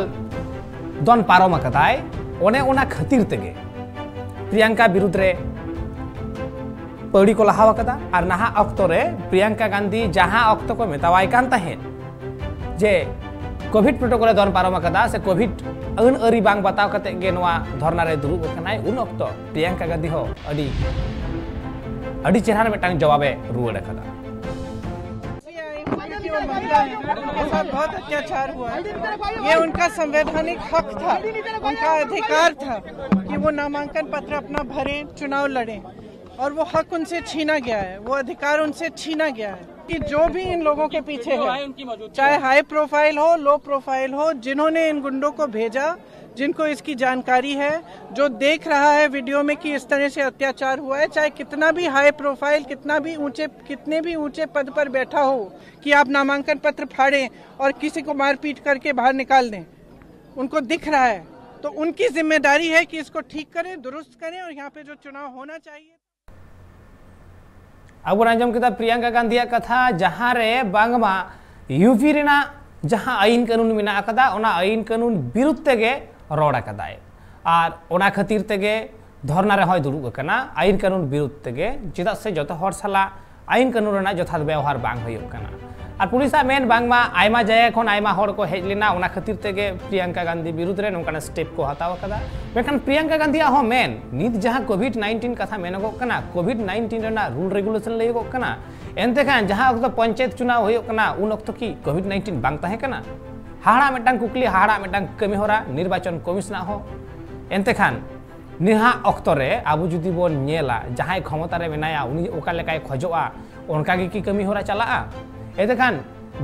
ᱫᱚᱱ ᱯᱟᱨᱚᱢ ᱟᱠᱟᱫᱟᱭ, ᱚᱱᱮ ᱚᱱᱟ ᱠᱷᱟᱹᱛᱤᱨ ᱛᱮᱜᱮ ᱯᱨᱤᱭᱟᱝᱠᱟ ᱵᱤᱨᱩᱫᱽ ᱨᱮ ᱯᱟᱹᱣᱲᱤ ᱠᱚ ᱞᱟᱦᱟᱣ ᱟᱠᱟᱫᱟ᱾ ᱟᱨ ᱱᱟᱦᱟᱜ ᱚᱠᱛᱚ ᱨᱮ ᱯᱨᱤᱭᱟᱝᱠᱟ ᱜᱟᱱᱫᱷᱤ ᱡᱟᱦᱟᱸ ᱚᱠᱛᱚ ᱠᱚ ᱢᱮᱛᱟᱣᱟᱭ ᱠᱟᱱ ᱛᱟᱦᱮᱸᱫ ᱡᱮ ᱠᱳᱵᱷᱤᱰ ᱯᱨᱳᱴᱳᱠᱚᱞ ᱮ ᱫᱚᱱ ᱯᱟᱨᱚᱢ ᱟᱠᱟᱫᱟ ᱥᱮ ᱠᱳᱵᱷᱤᱰ ᱟᱹᱱ ᱟᱹᱨᱤ ᱵᱟᱝ ᱵᱟᱛᱟᱣ ᱠᱟᱛᱮ ᱜᱮ ᱱᱚᱣᱟ ᱫᱷᱚᱨᱱᱟ ᱨᱮ ᱫᱩᱲᱩᱵ ᱟᱠᱟᱱᱟᱭ, ᱩᱱ ᱚᱠᱛᱚ ᱯᱨᱤᱭᱟᱝᱠᱟ ᱜᱟᱱᱫᱷᱤ ᱦᱚᱸ ᱟᱹᱰᱤ ᱟᱹᱰᱤ ᱪᱮᱦᱨᱟ ᱢᱤᱫᱴᱟᱝ ᱡᱚᱵᱟᱵ ᱮ ᱨᱩᱣᱟᱹᱲ ᱟᱠᱟᱫᱟ᱾ ये आई हूँ क्योंकि वो महिला है, उनके साथ बहुत अत्याचार हुआ है। ये उनका संवैधानिक हक था, उनका अधिकार था कि वो नामांकन पत्र अपना भरें, चुनाव लड़ें, और वो हक उनसे छीना गया है, वो अधिकार उनसे छीना गया है। कि जो भी इन लोगों के पीछे है, चाहे हाई प्रोफाइल हो, लो प्रोफाइल हो, जिन्होंने इन गुंडों को भेजा, जिनको इसकी जानकारी है, जो देख रहा है वीडियो में कि इस तरह से अत्याचार हुआ है, चाहे कितना भी हाई प्रोफाइल, कितना भी ऊंचे, कितने भी ऊंचे पद पर बैठा हो, कि आप नामांकन पत्र फाड़ें और किसी को मारपीट करके बाहर निकाल दें, उनको दिख रहा है। तो उनकी जिम्मेदारी है कि इसको ठीक करें, दुरुस्त करें और यहाँ पे जो चुनाव होना चाहिए। ᱟᱵᱚ ᱵᱚᱱ ᱟᱸᱡᱚᱢ ᱠᱮᱫᱟ ᱯᱨᱤᱭᱟᱝᱠᱟ ᱜᱟᱱᱫᱷᱤᱭᱟᱜ ᱠᱟᱛᱷᱟ, ᱡᱟᱦᱟᱸ ᱨᱮ ᱵᱟᱝᱢᱟ ᱭᱩᱯᱤ ᱨᱮᱱᱟᱜ ᱡᱟᱦᱟᱸ ᱟᱹᱭᱤᱱ ᱠᱟᱹᱱᱩᱱ ᱢᱮᱱᱟᱜ ᱟᱠᱟᱫᱟ, ᱚᱱᱟ ᱟᱹᱭᱤᱱ ᱠᱟᱹᱱᱩᱱ ᱵᱤᱨᱩᱫᱷ ᱛᱮᱜᱮ ᱨᱚᱲ ᱟᱠᱟᱫᱟᱭ᱾ ᱟᱨ ᱚᱱᱟ ᱠᱷᱟᱹᱛᱤᱨ ᱛᱮᱜᱮ ᱫᱷᱚᱨᱱᱟ ᱨᱮᱦᱚᱸᱭ ᱫᱩᱲᱩᱵ ᱟᱠᱟᱱᱟ, ᱟᱹᱭᱤᱱ ᱠᱟᱹᱱᱩᱱ ᱵᱤᱨᱩᱫᱷ ᱛᱮᱜᱮ᱾ ᱪᱮᱫᱟᱜ ᱥᱮ ᱡᱚᱛᱚ ᱦᱚᱲ ᱥᱟᱞᱟᱜ ᱟᱹᱭᱤᱱ ᱠᱟᱹᱱᱩᱱ ᱨᱮᱱᱟᱜ ᱡᱚᱛᱷᱟᱛ ᱵᱮᱣᱦᱟᱨ ᱵᱟᱝ ᱦᱩᱭᱩᱜ ᱠᱟᱱᱟ᱾ ᱟᱨ ᱯᱩᱞᱤᱥᱟᱜ ᱢᱮᱱ, ᱵᱟᱝᱢᱟ ᱟᱭᱢᱟ ᱡᱟᱭᱜᱟ ᱠᱷᱚᱱ ᱟᱭᱢᱟ ᱦᱚᱲ ᱠᱚ ᱦᱮᱡ ᱞᱮᱱᱟ, ᱚᱱᱟ ᱠᱷᱟᱹᱛᱤᱨ ᱛᱮᱜᱮ ᱯᱨᱤᱭᱟᱝᱠᱟ ᱜᱟᱱᱫᱷᱤ ᱵᱤᱨᱩᱫᱷ ᱨᱮ ᱱᱚᱝᱠᱟᱱ ᱥᱴᱮᱯ ᱠᱚ ᱦᱟᱛᱟᱣ ᱟᱠᱟᱫᱟ᱾ ᱢᱮᱱᱠᱷᱟᱱ ᱯᱨᱤᱭᱟᱝᱠᱟ ᱜᱟᱱᱫᱷᱤᱭᱟᱜ ᱦᱚᱸ ᱢᱮᱱ, ᱱᱤᱛ ᱡᱟᱦᱟᱸ ᱠᱳᱵᱷᱤᱰ ᱱᱟᱭᱤᱱᱴᱤᱱ ᱠᱟᱛᱷᱟ ᱢᱮᱱᱚᱜᱚᱜ ᱠᱟᱱᱟ, ᱠᱳᱵᱷᱤᱰ ᱱᱟᱭᱤᱱᱴᱤᱱ ᱨᱮᱱᱟᱜ ᱨᱩᱞ ᱨᱮᱜᱩᱞᱮᱥᱚᱱ ᱞᱟᱹᱭᱚᱜᱚᱜ ᱠᱟᱱᱟ᱾ ᱮᱱᱛᱮ ᱠᱷᱟᱱ ᱡᱟᱦᱟᱸ ᱚᱠᱛᱚ ᱯᱚᱧᱪᱟᱭᱮᱛ ᱪᱩᱱᱟᱣ ᱦᱩᱭᱩᱜ ᱠᱟᱱᱟ, ᱩᱱ ᱚᱠᱛᱚ ᱠᱤ ᱠᱳᱵᱷᱤᱰ ᱱᱟᱭᱤᱱᱴᱤᱱ ᱵᱟᱝ ᱛᱟᱦᱮᱸ ᱠᱟᱱᱟ? ᱦᱟᱦᱟᱲᱟ ᱢᱤᱫᱴᱟᱝ ᱠᱩᱠᱞᱤ, ᱦᱟᱦᱟᱲᱟ ᱢᱤᱫᱴᱟᱝ ᱠᱟᱹᱢᱤ ᱦᱚᱨᱟ ᱱᱤᱨᱵᱟᱪᱚᱱ ᱠᱚᱢᱤᱥᱚᱱᱟᱜ ᱦᱚᱸ᱾ ᱮᱱᱛᱮ ᱠᱷᱟᱱ ᱱᱟᱦᱟᱜ ᱚᱠᱛᱚ ᱨᱮ ᱟᱵᱚ ᱡᱩᱫᱤ ᱵᱚᱱ ᱧᱮᱞᱟ, ᱡᱟᱦᱟᱸᱭ ᱠᱷᱚᱢᱚᱛᱟ ᱨᱮ ᱢᱮᱱᱟᱭᱟ, ᱩᱱᱤ ᱚᱠᱟ ᱞᱮᱠᱟᱭ ᱠᱷᱚᱡᱚᱜᱼᱟ, ᱚᱱᱠᱟ ᱜᱮ ᱠᱤ ᱠᱟᱹᱢᱤ ᱦᱚᱨᱟ ᱪᱟᱞᱟᱜᱼᱟ? ᱮᱱᱛᱮ ᱠᱷᱟᱱ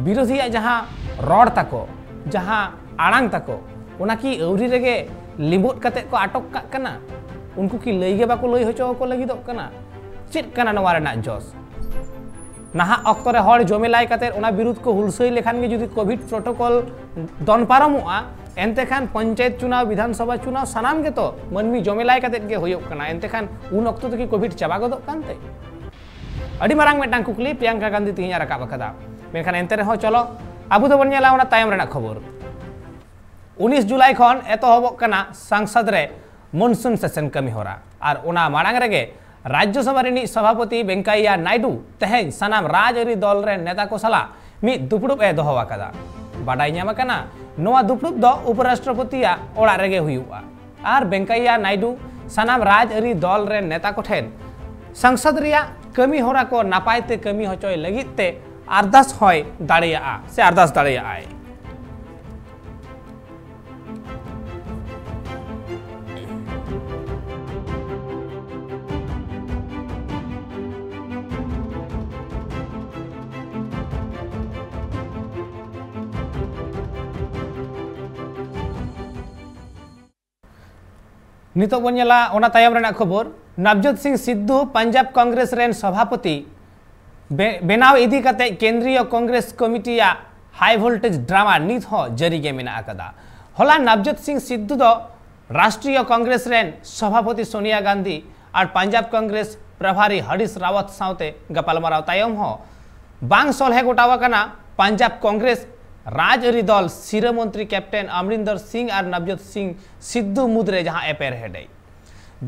ᱵᱤᱨᱳᱫᱷᱤᱭᱟᱜ ᱡᱟᱦᱟᱸ ᱨᱚᱲ ᱛᱟᱠᱚ, ᱡᱟᱦᱟᱸ ᱟᱲᱟᱝ ᱛᱟᱠᱚ, ᱚᱱᱟ ᱠᱤ ᱟᱹᱣᱨᱤ ᱨᱮᱜᱮ ᱞᱤᱸᱵᱚᱫ ᱠᱟᱛᱮ ᱠᱚ ᱟᱴᱚᱠ ᱠᱟᱜ ᱠᱟᱱᱟ? ᱩᱱᱠᱩ ᱠᱤ ᱞᱟᱹᱭ ᱜᱮ ᱵᱟᱠᱚ ᱞᱟᱹᱭ ᱦᱚᱪᱚ ᱟᱠᱚ ᱞᱟᱹᱜᱤᱫᱚᱜ ᱠᱟᱱᱟ? ᱪᱮᱫ ᱠᱟᱱᱟ ᱱᱚᱣᱟ ᱨᱮᱱᱟᱜ ᱡᱚᱥ? ᱱᱟᱦᱟᱜ ᱚᱠᱛᱚ ᱨᱮ ᱦᱚᱲ ᱡᱚᱢᱮᱞᱟᱭ ᱠᱟᱛᱮ ᱚᱱᱟ ᱵᱤᱨᱩᱫᱷ ᱠᱚ ᱦᱩᱞᱥᱟᱹᱭ ᱞᱮᱠᱷᱟᱱ ᱜᱮ ᱡᱩᱫᱤ ᱠᱳᱵᱷᱤᱰ ᱯᱨᱳᱴᱳᱠᱚᱞ ᱫᱚᱱ ᱯᱟᱨᱚᱢᱚᱜᱼᱟ, ᱮᱱᱛᱮ ᱠᱷᱟᱱ ᱯᱚᱧᱪᱟᱭᱮᱛ ᱪᱩᱱᱟᱣ, ᱵᱤᱫᱷᱟᱱ ᱥᱚᱵᱷᱟ ᱪᱩᱱᱟᱣ, ᱥᱟᱱᱟᱢ ᱜᱮᱛᱚ ᱢᱟᱹᱱᱢᱤ ᱡᱚᱢᱮᱞᱟᱭ ᱠᱟᱛᱮ ᱜᱮ ᱦᱩᱭᱩᱜ ᱠᱟᱱᱟ᱾ ᱮᱱᱛᱮ ᱠᱷᱟᱱ ᱩᱱ ᱚᱠᱛᱚ ᱛᱮᱠᱤ ᱠᱳᱵᱷᱤᱰ ᱪᱟᱵᱟ ᱜᱚᱫᱚᱜ ᱠᱟᱱᱛᱮ? ᱟᱹᱰᱤ ᱢᱟᱨᱟᱝ ᱢᱤᱫᱴᱟᱝ ᱠᱩᱠᱞᱤ ᱯᱨᱤᱭᱟᱝᱠᱟ ᱜᱟᱱᱫᱷᱤ ᱛᱮᱦᱮᱧ ᱮ ᱨᱟᱠᱟᱵ ᱟᱠᱟᱫᱟ᱾ ᱢᱮᱱᱠᱷᱟᱱ ᱮᱱᱛᱮ ᱨᱮᱦᱚᱸ ᱪᱚᱞᱚ ᱟᱵᱚ ᱫᱚᱵᱚᱱ ᱧᱮᱞᱟ ᱚᱱᱟ ᱛᱟᱭᱚᱢ ᱨᱮᱱᱟᱜ ᱠᱷᱚᱵᱚᱨ᱾ ᱩᱱᱤᱥ ᱡᱩᱞᱟᱭ ᱠᱷᱚᱱ ᱮᱛᱚᱦᱚᱵᱚᱜ ᱠᱟᱱᱟ ᱥᱟᱝᱥᱚᱫ ᱨᱮ ᱢᱚᱱᱥᱩᱱ ᱥᱮᱥᱚᱱ ᱠᱟᱹᱢᱤ ᱦᱚᱨᱟ᱾ ᱟᱨ ᱚᱱᱟ ᱢᱟᱲᱟᱝ ᱨᱮᱜᱮ ᱨᱟᱡᱽᱡᱚᱥᱚᱵᱷᱟ ᱨᱤᱱᱤᱡ ᱥᱚᱵᱷᱟᱯᱚᱛᱤ ᱵᱮᱝᱠᱟᱭᱟ ᱱᱟᱭᱰᱩ ᱛᱮᱦᱮᱧ ᱥᱟᱱᱟᱢ ᱨᱟᱡᱽᱟᱹᱨᱤ ᱫᱚᱞ ᱨᱮᱱ ᱱᱮᱛᱟ ᱠᱚ ᱥᱟᱞᱟᱜ ᱢᱤᱫ ᱫᱩᱯᱲᱩᱵ ᱮ ᱫᱚᱦᱚ ᱟᱠᱟᱫᱟ᱾ ᱵᱟᱰᱟᱭ ᱧᱟᱢ ᱟᱠᱟᱱᱟ, ᱱᱚᱣᱟ ᱫᱩᱯᱲᱩᱵ ᱫᱚ ᱩᱯᱚᱨᱟᱥᱴᱨᱚᱯᱚᱛᱤᱭᱟᱜ ᱚᱲᱟᱜ ᱨᱮᱜᱮ ᱦᱩᱭᱩᱜᱼᱟ᱾ ᱟᱨ ᱵᱮᱝᱠᱟᱭᱟ ᱱᱟᱭᱰᱩ ᱥᱟᱱᱟᱢ ᱨᱟᱡᱽᱟᱹᱨᱤ ᱫᱚᱞ ᱨᱮᱱ ᱱᱮᱛᱟ ᱠᱚᱴᱷᱮᱱ ᱥᱚᱝᱥᱚᱫ ᱨᱮᱭᱟᱜ ᱠᱟᱹᱢᱤ ᱦᱚᱨᱟ ᱠᱚ ᱱᱟᱯᱟᱭ ᱛᱮ ᱠᱟᱹᱢᱤ ᱦᱚᱪᱚᱭ ᱞᱟᱹᱜᱤᱫ ᱛᱮ ᱟᱨᱫᱟᱥ ᱦᱚᱸᱭ ᱫᱟᱲᱮᱭᱟᱜᱼᱟ ᱥᱮ ᱟᱨᱫᱟᱥ ᱫᱟᱲᱮᱭᱟᱜᱼᱟᱭ᱾ ᱱᱤᱛᱚᱜ ᱵᱚᱱ ᱧᱮᱞᱟ ᱚᱱᱟ ᱛᱟᱭᱚᱢ ᱨᱮᱱᱟᱜ ᱠᱷᱚᱵᱚᱨ᱾ ᱱᱟᱵᱡᱳᱛ ᱥᱤᱝ ᱥᱤᱫᱫᱷᱩ ᱯᱟᱧᱡᱟᱵᱽ ᱠᱚᱝᱜᱨᱮᱥ ᱨᱮᱱ ᱥᱚᱵᱷᱟᱯᱚᱛᱤ ᱵᱮ-, ᱵᱮᱱᱟᱣ ᱤᱫᱤ ᱠᱟᱛᱮ ᱠᱮᱱᱫᱨᱤᱭᱚ ᱠᱚᱝᱜᱨᱮᱥ ᱠᱚᱢᱤᱴᱤᱭᱟᱜ ᱦᱟᱭ ᱵᱷᱳᱞᱴᱮᱡᱽ ᱰᱨᱟᱢᱟ ᱱᱤᱛ ᱦᱚᱸ ᱡᱟᱹᱨᱤ ᱜᱮ ᱢᱮᱱᱟᱜ ᱟᱠᱟᱫᱟ᱾ ᱦᱚᱞᱟ ᱱᱟᱵᱡᱳᱛ ᱥᱤᱝ ᱥᱤᱫᱫᱷᱩ ᱫᱚ ᱨᱟᱥᱴᱨᱤᱭᱚ ᱠᱚᱝᱜᱨᱮᱥ ᱨᱮᱱ ᱥᱚᱵᱷᱟᱯᱚᱛᱤ ᱥᱳᱱᱤᱭᱟ ᱜᱟᱱᱫᱷᱤ ᱟᱨ ᱯᱟᱧᱡᱟᱵᱽ ᱠᱚᱝᱜᱨᱮᱥ ᱯᱨᱚᱵᱷᱟᱨᱤ ᱦᱚᱨᱤᱥ ᱨᱟᱣᱟᱛ ᱥᱟᱶᱛᱮ ᱜᱟᱯᱟᱞᱢᱟᱨᱟᱣ ᱛᱟᱭᱚᱢ ᱦᱚᱸ ᱵᱟᱝ ᱥᱚᱞᱦᱮ ᱜᱚᱴᱟᱣ ᱟᱠᱟᱱᱟ ᱯᱟᱧᱡᱟᱵᱽ ᱠᱚᱝᱜᱨᱮᱥ ᱨᱟᱡᱽᱟᱹᱨᱤ ᱫᱚᱞ ᱥᱤᱨᱟᱹ ᱢᱚᱱᱛᱨᱤ ᱠᱮᱯᱴᱮᱱ ᱚᱢᱨᱤᱱᱫᱚᱨ ᱥᱤᱝ ᱟᱨ ᱱᱟᱵᱡᱳᱛ ᱥᱤᱝ ᱥᱤᱫᱫᱷᱩ ᱢᱩᱫᱽᱨᱮ ᱡᱟᱦᱟᱸ ᱮᱯᱮᱨ ᱦᱮᱸᱰᱮᱡ᱾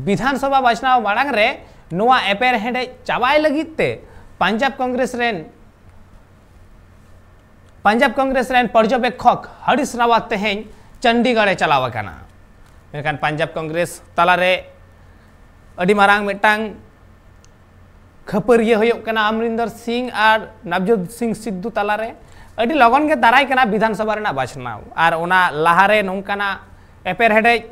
ᱵᱤᱫᱷᱟᱱ ᱥᱚᱵᱷᱟ ᱵᱟᱪᱷᱱᱟᱣ ᱢᱟᱲᱟᱝ ᱨᱮ ᱱᱚᱣᱟ ᱮᱯᱮᱨ ᱦᱮᱸᱰᱮᱡ ᱪᱟᱵᱟᱭ ᱞᱟᱹᱜᱤᱫ ᱛᱮ ᱯᱟᱧᱡᱟᱵᱽ ᱠᱚᱝᱜᱨᱮᱥ ᱨᱮᱱ, ᱯᱟᱧᱡᱟᱵᱽ ᱠᱚᱝᱜᱨᱮᱥ ᱨᱮᱱ ᱯᱚᱨᱡᱚᱵᱮᱠᱠᱷᱚᱠ ᱦᱚᱨᱤᱥ ᱨᱟᱣᱟᱛ ᱛᱮᱦᱮᱧ ᱪᱚᱱᱰᱤᱜᱚᱲ ᱮ ᱪᱟᱞᱟᱣ ᱟᱠᱟᱱᱟ᱾ ᱢᱮᱱᱠᱷᱟᱱ ᱯᱟᱧᱡᱟᱵᱽ ᱠᱚᱝᱜᱨᱮᱥ ᱛᱟᱞᱟᱨᱮ ᱟᱹᱰᱤ ᱢᱟᱨᱟᱝ ᱢᱤᱫᱴᱟᱝ ᱠᱷᱟᱹᱯᱟᱹᱨᱤᱭᱟᱹ ᱦᱩᱭᱩᱜ ᱠᱟᱱᱟ ᱚᱢᱨᱤᱱᱫᱚᱨ ᱥᱤᱝ ᱟᱨ ᱱᱟᱵᱡᱳᱛ ᱥᱤᱝ ᱥᱤᱫᱫᱷᱩ ᱛᱟᱞᱟᱨᱮ᱾ ᱟᱹᱰᱤ ᱞᱚᱜᱚᱱ ᱜᱮ ᱫᱟᱨᱟᱭ ᱠᱟᱱᱟ ᱵᱤᱫᱷᱟᱱ ᱥᱚᱵᱷᱟ ᱨᱮᱱᱟᱜ ᱵᱟᱪᱷᱱᱟᱣ, ᱟᱨ ᱚᱱᱟ ᱞᱟᱦᱟᱨᱮ ᱱᱚᱝᱠᱟᱱᱟᱜ ᱮᱯᱮᱨ ᱦᱮᱸᱰᱮᱡ,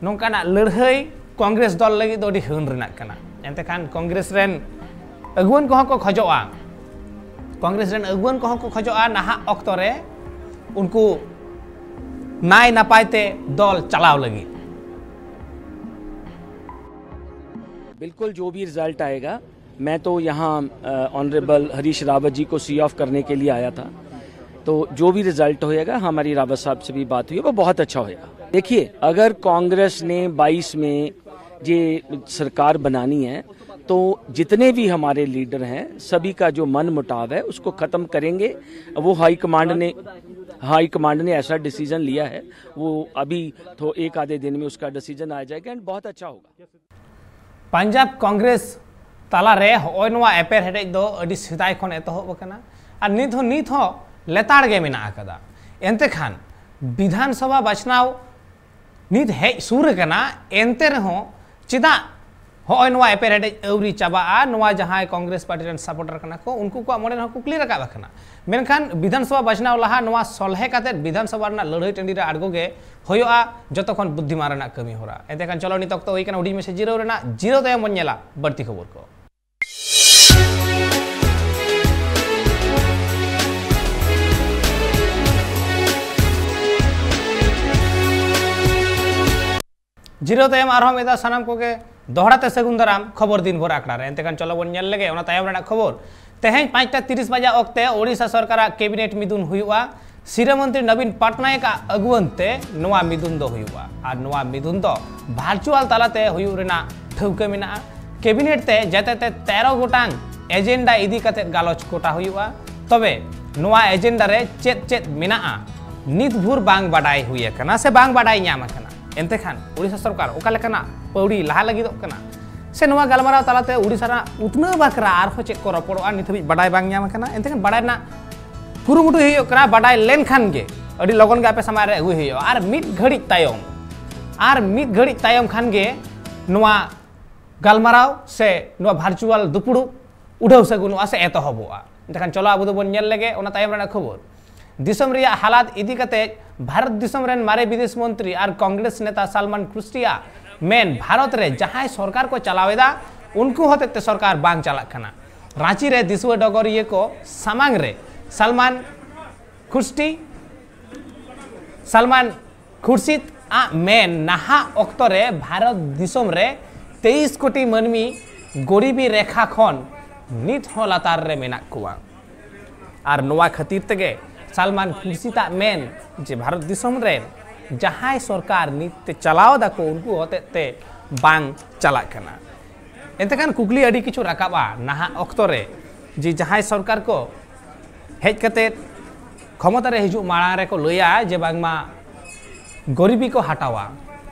ᱱᱚᱝᱠᱟᱱᱟᱜ ᱞᱟᱹᱲᱦᱟᱹᱭ ᱠᱚᱝᱜᱨᱮᱥ ᱫᱚᱞ ᱞᱟᱹᱜᱤᱫ ᱫᱚ ᱟᱹᱰᱤ ᱦᱟᱹᱱ ᱨᱮᱱᱟᱜ ᱠᱟᱱᱟ᱾ ᱮᱱᱛᱮ ᱠᱷᱟᱱ ᱠᱚᱝᱜᱨᱮᱥ ᱨᱮᱱ ᱟᱹᱜᱩᱣᱟᱹᱱ ᱠᱚᱦᱚᱸ ᱠᱚ ᱠᱷᱚᱡᱚᱜᱼᱟ, ᱠᱚᱝᱜᱨᱮᱥ ᱨᱮᱱ ᱟᱹᱜᱩᱣᱟᱹᱱ ᱠᱚᱦᱚᱸ ᱠᱚ ᱠᱷᱚᱡᱚᱜᱼᱟ ᱱᱟᱦᱟᱜ ᱚᱠᱛᱚ ᱨᱮ ᱩᱱᱠᱩ ᱱᱟᱭ ᱱᱟᱯᱟᱭ ᱛᱮ ᱫᱚᱞ ᱪᱟᱞᱟᱣ ᱞᱟᱹᱜᱤᱫ᱾ बिल्कुल, जो भी रिजल्ट आएगा, मैं तो यहाँ ऑनरेबल हरीश रावत जी को सी ऑफ करने के लिए आया था। तो जो भी रिजल्ट होएगा, हमारी रावत साहब से भी बात हुई, वो बहुत अच्छा होएगा। देखिए, अगर कांग्रेस ने बाईस में ये सरकार बनानी है, तो जितने भी हमारे लीडर हैं, सभी का जो मन मुटाव है, उसको खत्म करेंगे। वो हाई कमांड ने हाई कमांड ने ऐसा डिसीजन लिया है, वो अभी तो एक आधे दिन में उसका डिसीजन आ जाएगा, एंड बहुत अच्छा होगा। ᱯᱟᱧᱡᱟᱵᱽ ᱠᱚᱝᱜᱨᱮᱥ ᱛᱟᱞᱟᱨᱮ ᱦᱚᱸᱜᱼᱚᱭ ᱱᱚᱣᱟ ᱮᱯᱮᱨ ᱦᱮᱰᱮᱡ ᱫᱚ ᱟᱹᱰᱤ ᱥᱮᱫᱟᱭ ᱠᱷᱚᱱ ᱮᱛᱚᱦᱚᱵ ᱟᱠᱟᱱᱟ ᱟᱨ ᱱᱤᱛ ᱦᱚᱸ, ᱱᱤᱛ ᱦᱚᱸ ᱞᱮᱛᱟᱲ ᱜᱮ ᱢᱮᱱᱟᱜ ᱟᱠᱟᱫᱟ᱾ ᱮᱱᱛᱮ ᱠᱷᱟᱱ ᱵᱤᱫᱷᱟᱱ ᱥᱚᱵᱷᱟ ᱵᱟᱪᱷᱱᱟᱣ ᱱᱤᱛ ᱦᱮᱡ ᱥᱩᱨ ᱟᱠᱟᱱᱟ, ᱮᱱᱛᱮ ᱨᱮᱦᱚᱸ ᱪᱮᱫᱟᱜ ᱦᱚᱸᱜᱼᱚᱭ ᱱᱚᱣᱟ ᱮᱯᱮᱨ ᱦᱮᱰᱮᱡ ᱟᱹᱣᱨᱤ ᱪᱟᱵᱟᱜᱼᱟ? ᱱᱚᱣᱟ ᱡᱟᱦᱟᱸᱭ ᱠᱚᱝᱜᱨᱮᱥ ᱯᱟᱨᱴᱤ ᱨᱮᱱ ᱥᱟᱯᱳᱨᱴᱟᱨ ᱠᱟᱱᱟ ᱠᱚ, ᱩᱱᱠᱩ ᱠᱚᱣᱟᱜ ᱢᱚᱱᱮ ᱨᱮᱦᱚᱸ ᱠᱩᱠᱞᱤ ᱨᱟᱠᱟᱵ ᱟᱠᱟᱱᱟ᱾ ᱢᱮᱱᱠᱷᱟᱱ ᱵᱤᱫᱷᱟᱱ ᱥᱚᱵᱷᱟ ᱵᱟᱪᱷᱱᱟᱣ ᱞᱟᱦᱟ ᱱᱚᱣᱟ ᱥᱚᱞᱦᱮ ᱠᱟᱛᱮᱫ ᱵᱤᱫᱷᱟᱱ ᱥᱚᱵᱷᱟ ᱨᱮᱱᱟᱜ ᱞᱟᱹᱲᱦᱟᱹᱭ ᱴᱟᱺᱰᱤ ᱨᱮ ᱟᱬᱜᱚ ᱜᱮ ᱦᱩᱭᱩᱜᱼᱟ ᱡᱚᱛᱚ ᱠᱷᱚᱱ ᱵᱩᱫᱽᱫᱷᱤᱢᱟᱱ ᱨᱮᱱᱟᱜ ᱠᱟᱹᱢᱤ ᱦᱚᱨᱟ᱾ ᱮᱱᱛᱮ ᱠᱷᱟᱱ ᱪᱚᱞᱚ, ᱱᱤᱛ ᱚᱠᱛᱚ ᱦᱩᱭ ᱠᱟᱱᱟ ᱦᱩᱰᱤᱧ ᱢᱟᱪᱷᱟ ᱡᱤᱨᱟᱹᱣ ᱨᱮᱱᱟᱜ᱾ ᱡᱤᱨᱟᱹᱣ ᱛᱟᱭᱚᱢ ᱵᱚᱱ ᱧᱮᱞᱟ ᱵᱟᱹᱲᱛᱤ ᱠᱷᱚᱵᱚᱨ ᱠᱚ᱾ ᱡᱤᱨᱟᱹᱣ ᱛᱟᱭᱚᱢ ᱟᱨᱦᱚᱸ ᱢᱤᱫ ᱫᱷᱟᱣ ᱥᱟᱱᱟᱢ ᱠᱚᱜᱮ ᱫᱚᱦᱲᱟ ᱛᱮ ᱥᱟᱹᱜᱩᱱ ᱫᱟᱨᱟᱢ ᱠᱷᱚᱵᱚᱨ ᱫᱤᱱ ᱵᱷᱳᱨ ᱟᱠᱷᱲᱟ ᱨᱮ᱾ ᱮᱱᱛᱮ ᱠᱷᱟᱱ ᱪᱚᱞᱚ ᱵᱚᱱ ᱧᱮᱞ ᱞᱮᱜᱮ ᱚᱱᱟ ᱛᱟᱭᱚᱢ ᱨᱮᱱᱟᱜ ᱠᱷᱚᱵᱚᱨ᱾ ᱛᱮᱦᱮᱧ ᱯᱟᱸᱪᱴᱟ ᱛᱤᱨᱤᱥ ᱵᱟᱡᱟ ᱚᱠᱛᱮ ᱳᱰᱤᱥᱟ ᱥᱚᱨᱠᱟᱨᱟᱜ ᱠᱮᱵᱤᱱᱮᱴ ᱢᱤᱫᱩᱱ ᱦᱩᱭᱩᱜᱼᱟ᱾ ᱥᱤᱨᱟᱹ ᱢᱚᱱᱛᱨᱤ ᱱᱚᱵᱤᱱ ᱯᱟᱴᱱᱟᱭᱮᱠ ᱟᱜ ᱟᱹᱜᱩᱣᱟᱹᱱ ᱛᱮ ᱱᱚᱣᱟ ᱢᱤᱫᱩᱱ ᱫᱚ ᱦᱩᱭᱩᱜᱼᱟ ᱟᱨ ᱱᱚᱣᱟ ᱢᱤᱫᱩᱱ ᱫᱚ ᱵᱷᱟᱨᱪᱩᱣᱟᱞ ᱛᱟᱞᱟᱛᱮ ᱦᱩᱭᱩᱜ ᱨᱮᱱᱟᱜ ᱴᱷᱟᱹᱣᱠᱟᱹ ᱢᱮᱱᱟᱜᱼᱟ᱾ ᱠᱮᱵᱤᱱᱮᱴ ᱛᱮ ᱡᱮᱛᱮ ᱛᱮ ᱛᱮᱨᱚ ᱜᱚᱴᱟᱝ ᱮᱡᱮᱱᱰᱟ ᱤᱫᱤ ᱠᱟᱛᱮ ᱜᱟᱞᱚᱪ ᱜᱚᱴᱟ ᱦᱩᱭᱩᱜᱼᱟ᱾ ᱛᱚᱵᱮ ᱱᱚᱣᱟ ᱮᱡᱮᱱᱰᱟ ᱨᱮ ᱪᱮᱫ ᱪᱮᱫ ᱢᱮᱱᱟᱜᱼᱟ, ᱱᱤᱛ ᱵᱷᱳᱨ ᱵᱟᱝ ᱵᱟᱰᱟᱭ ᱦᱩᱭ ᱟᱠᱟᱱᱟ ᱥᱮ ᱵᱟᱝ ᱵᱟᱰᱟᱭ ᱧᱟᱢ ᱟᱠᱟᱱᱟ᱾ ᱮᱱᱛᱮ ᱠᱷᱟᱱ ᱳᱰᱤᱥᱟ ᱥᱚᱨᱠᱟᱨ ᱚᱠᱟ ᱞᱮᱠᱟᱱᱟᱜ ᱯᱟᱹᱣᱲᱤ ᱞᱟᱦᱟ ᱞᱟᱹᱜᱤᱫᱚᱜ ᱠᱟᱱᱟ ᱥᱮ ᱱᱚᱣᱟ ᱜᱟᱞᱢᱟᱨᱟᱣ ᱛᱟᱞᱟᱛᱮ ᱳᱰᱤᱥᱟ ᱨᱮᱱᱟᱜ ᱩᱛᱱᱟᱹᱣ ᱵᱟᱠᱷᱨᱟ ᱟᱨᱦᱚᱸ ᱪᱮᱫ ᱠᱚ ᱨᱚᱯᱚᱲᱚᱜᱼᱟ, ᱱᱤᱛ ᱦᱟᱹᱵᱤᱡ ᱵᱟᱰᱟᱭ ᱵᱟᱝ ᱧᱟᱢ ᱟᱠᱟᱱᱟ᱾ ᱮᱱᱛᱮ ᱠᱷᱟᱱ ᱵᱟᱰᱟᱭ ᱨᱮᱱᱟᱜ ᱠᱩᱨᱩᱢᱩᱴᱩ ᱦᱩᱭᱩᱜ ᱠᱟᱱᱟ᱾ ᱵᱟᱰᱟᱭ ᱞᱮᱱᱠᱷᱟᱱ ᱜᱮ ᱟᱹᱰᱤ ᱞᱚᱜᱚᱱ ᱜᱮ ᱟᱯᱮ ᱥᱟᱢᱟᱝ ᱨᱮ ᱟᱹᱜᱩᱭ ᱦᱩᱭᱩᱜᱼᱟ᱾ ᱟᱨ ᱢᱤᱫ ᱜᱷᱟᱹᱲᱤᱡ ᱛᱟᱭᱚᱢ, ᱟᱨ ᱢᱤᱫ ᱜᱷᱟᱹᱲᱤᱡ ᱛᱟᱭᱚᱢ ᱠᱷᱟᱱ ᱜᱮ ᱱᱚᱣᱟ ᱜᱟᱞᱢᱟᱨᱟᱣ ᱥᱮ ᱱᱚᱣᱟ ᱵᱷᱟᱨᱪᱩᱣᱟᱞ ᱫᱩᱯᱩᱲᱩᱵ ᱩᱰᱷᱟᱹᱣ ᱥᱟᱹᱜᱩᱱᱚᱜᱼᱟ ᱥᱮ ᱮᱛᱚᱦᱚᱵᱚᱜᱼᱟ᱾ ᱮᱱᱛᱮᱠᱷᱟᱱ ᱪᱚᱞᱚ ᱟᱵᱚ ᱫᱚᱵᱚᱱ ᱧᱮᱞ ᱞᱮᱜᱮ ᱚᱱᱟ ᱛᱟᱭᱚᱢ ᱨᱮᱱᱟᱜ ᱠᱷᱚᱵᱚᱨ᱾ ᱫᱤᱥᱚᱢ ᱨᱮᱭᱟᱜ ᱦᱟᱞᱟᱛ ᱤᱫᱤ ᱠᱟᱛᱮ ᱵᱷᱟᱨᱚᱛ ᱫᱤᱥᱚᱢ ᱨᱮᱱ ᱢᱟᱨᱮ ᱵᱤᱫᱮᱥ ᱢᱚᱱᱛᱨᱤ ᱟᱨ ᱠᱚᱝᱜᱨᱮᱥ ᱱᱮᱛᱟ ᱥᱟᱞᱢᱟᱱ ᱠᱷᱩᱥᱨᱤᱭᱟᱜ ᱢᱮᱱ, ᱵᱷᱟᱨᱚᱛ ᱨᱮ ᱡᱟᱦᱟᱸᱭ ᱥᱚᱨᱠᱟᱨ ᱠᱚ ᱪᱟᱞᱟᱣ ᱮᱫᱟ, ᱩᱱᱠᱩ ᱦᱚᱛᱮᱛᱮ ᱥᱚᱨᱠᱟᱨ ᱵᱟᱝ ᱪᱟᱞᱟᱜ ᱠᱟᱱᱟ᱾ ᱨᱟᱸᱪᱤ ᱨᱮ ᱫᱤᱥᱩᱣᱟᱹ ᱰᱚᱜᱚᱨᱤᱭᱟᱹ ᱠᱚ ᱥᱟᱢᱟᱝ ᱨᱮ ᱥᱟᱞᱢᱟᱱ ᱠᱷᱩᱥᱴᱤ ᱥᱟᱞᱢᱟᱱ ᱠᱷᱩᱨᱥᱤᱫ ᱟᱜ ᱢᱮᱱ, ᱱᱟᱦᱟᱜ ᱚᱠᱛᱚ ᱨᱮ ᱵᱷᱟᱨᱚᱛ ᱫᱤᱥᱚᱢ ᱨᱮ ᱛᱮᱭᱤᱥ ᱠᱳᱴᱤ ᱢᱟᱹᱱᱢᱤ ᱜᱚᱨᱤᱵᱤ ᱨᱮᱠᱷᱟ ᱠᱷᱚᱱ ᱱᱤᱛ ᱦᱚᱸ ᱞᱟᱛᱟᱨ ᱨᱮ ᱢᱮᱱᱟᱜ ᱠᱚᱣᱟ᱾ ᱟᱨ ᱱᱚᱣᱟ ᱠᱷᱟᱹᱛᱤᱨ ᱛᱮᱜᱮ ᱥᱟᱞᱢᱟᱱ ᱠᱷᱩᱨᱥᱤᱫ ᱟᱜ ᱢᱮᱱ ᱡᱮ ᱵᱷᱟᱨᱚᱛ ᱫᱤᱥᱚᱢ ᱨᱮᱱ ᱡᱟᱦᱟᱸᱭ ᱥᱚᱨᱠᱟᱨ ᱱᱤᱛ ᱛᱮ ᱪᱟᱞᱟᱣ ᱫᱟᱠᱚ, ᱩᱱᱠᱩ ᱦᱚᱛᱮᱛᱮ ᱵᱟᱝ ᱪᱟᱞᱟᱜ ᱠᱟᱱᱟ᱾ ᱮᱱᱛᱮᱠᱷᱟᱱ ᱠᱩᱠᱞᱤ ᱟᱹᱰᱤ ᱠᱤᱪᱷᱩ ᱨᱟᱠᱟᱵᱼᱟ ᱱᱟᱦᱟᱜ ᱚᱠᱛᱚ ᱨᱮ, ᱡᱮ ᱡᱟᱦᱟᱸᱭ ᱥᱚᱨᱠᱟᱨ ᱠᱚ ᱦᱮᱡ ᱠᱟᱛᱮ ᱠᱷᱚᱢᱚᱛᱟ ᱨᱮ ᱦᱤᱡᱩᱜ ᱢᱟᱲᱟᱝ ᱨᱮᱠᱚ ᱞᱟᱹᱭᱟ ᱡᱮ ᱵᱟᱝᱢᱟ ᱜᱚᱨᱤᱵᱤ ᱠᱚ ᱦᱟᱴᱟᱣᱟ,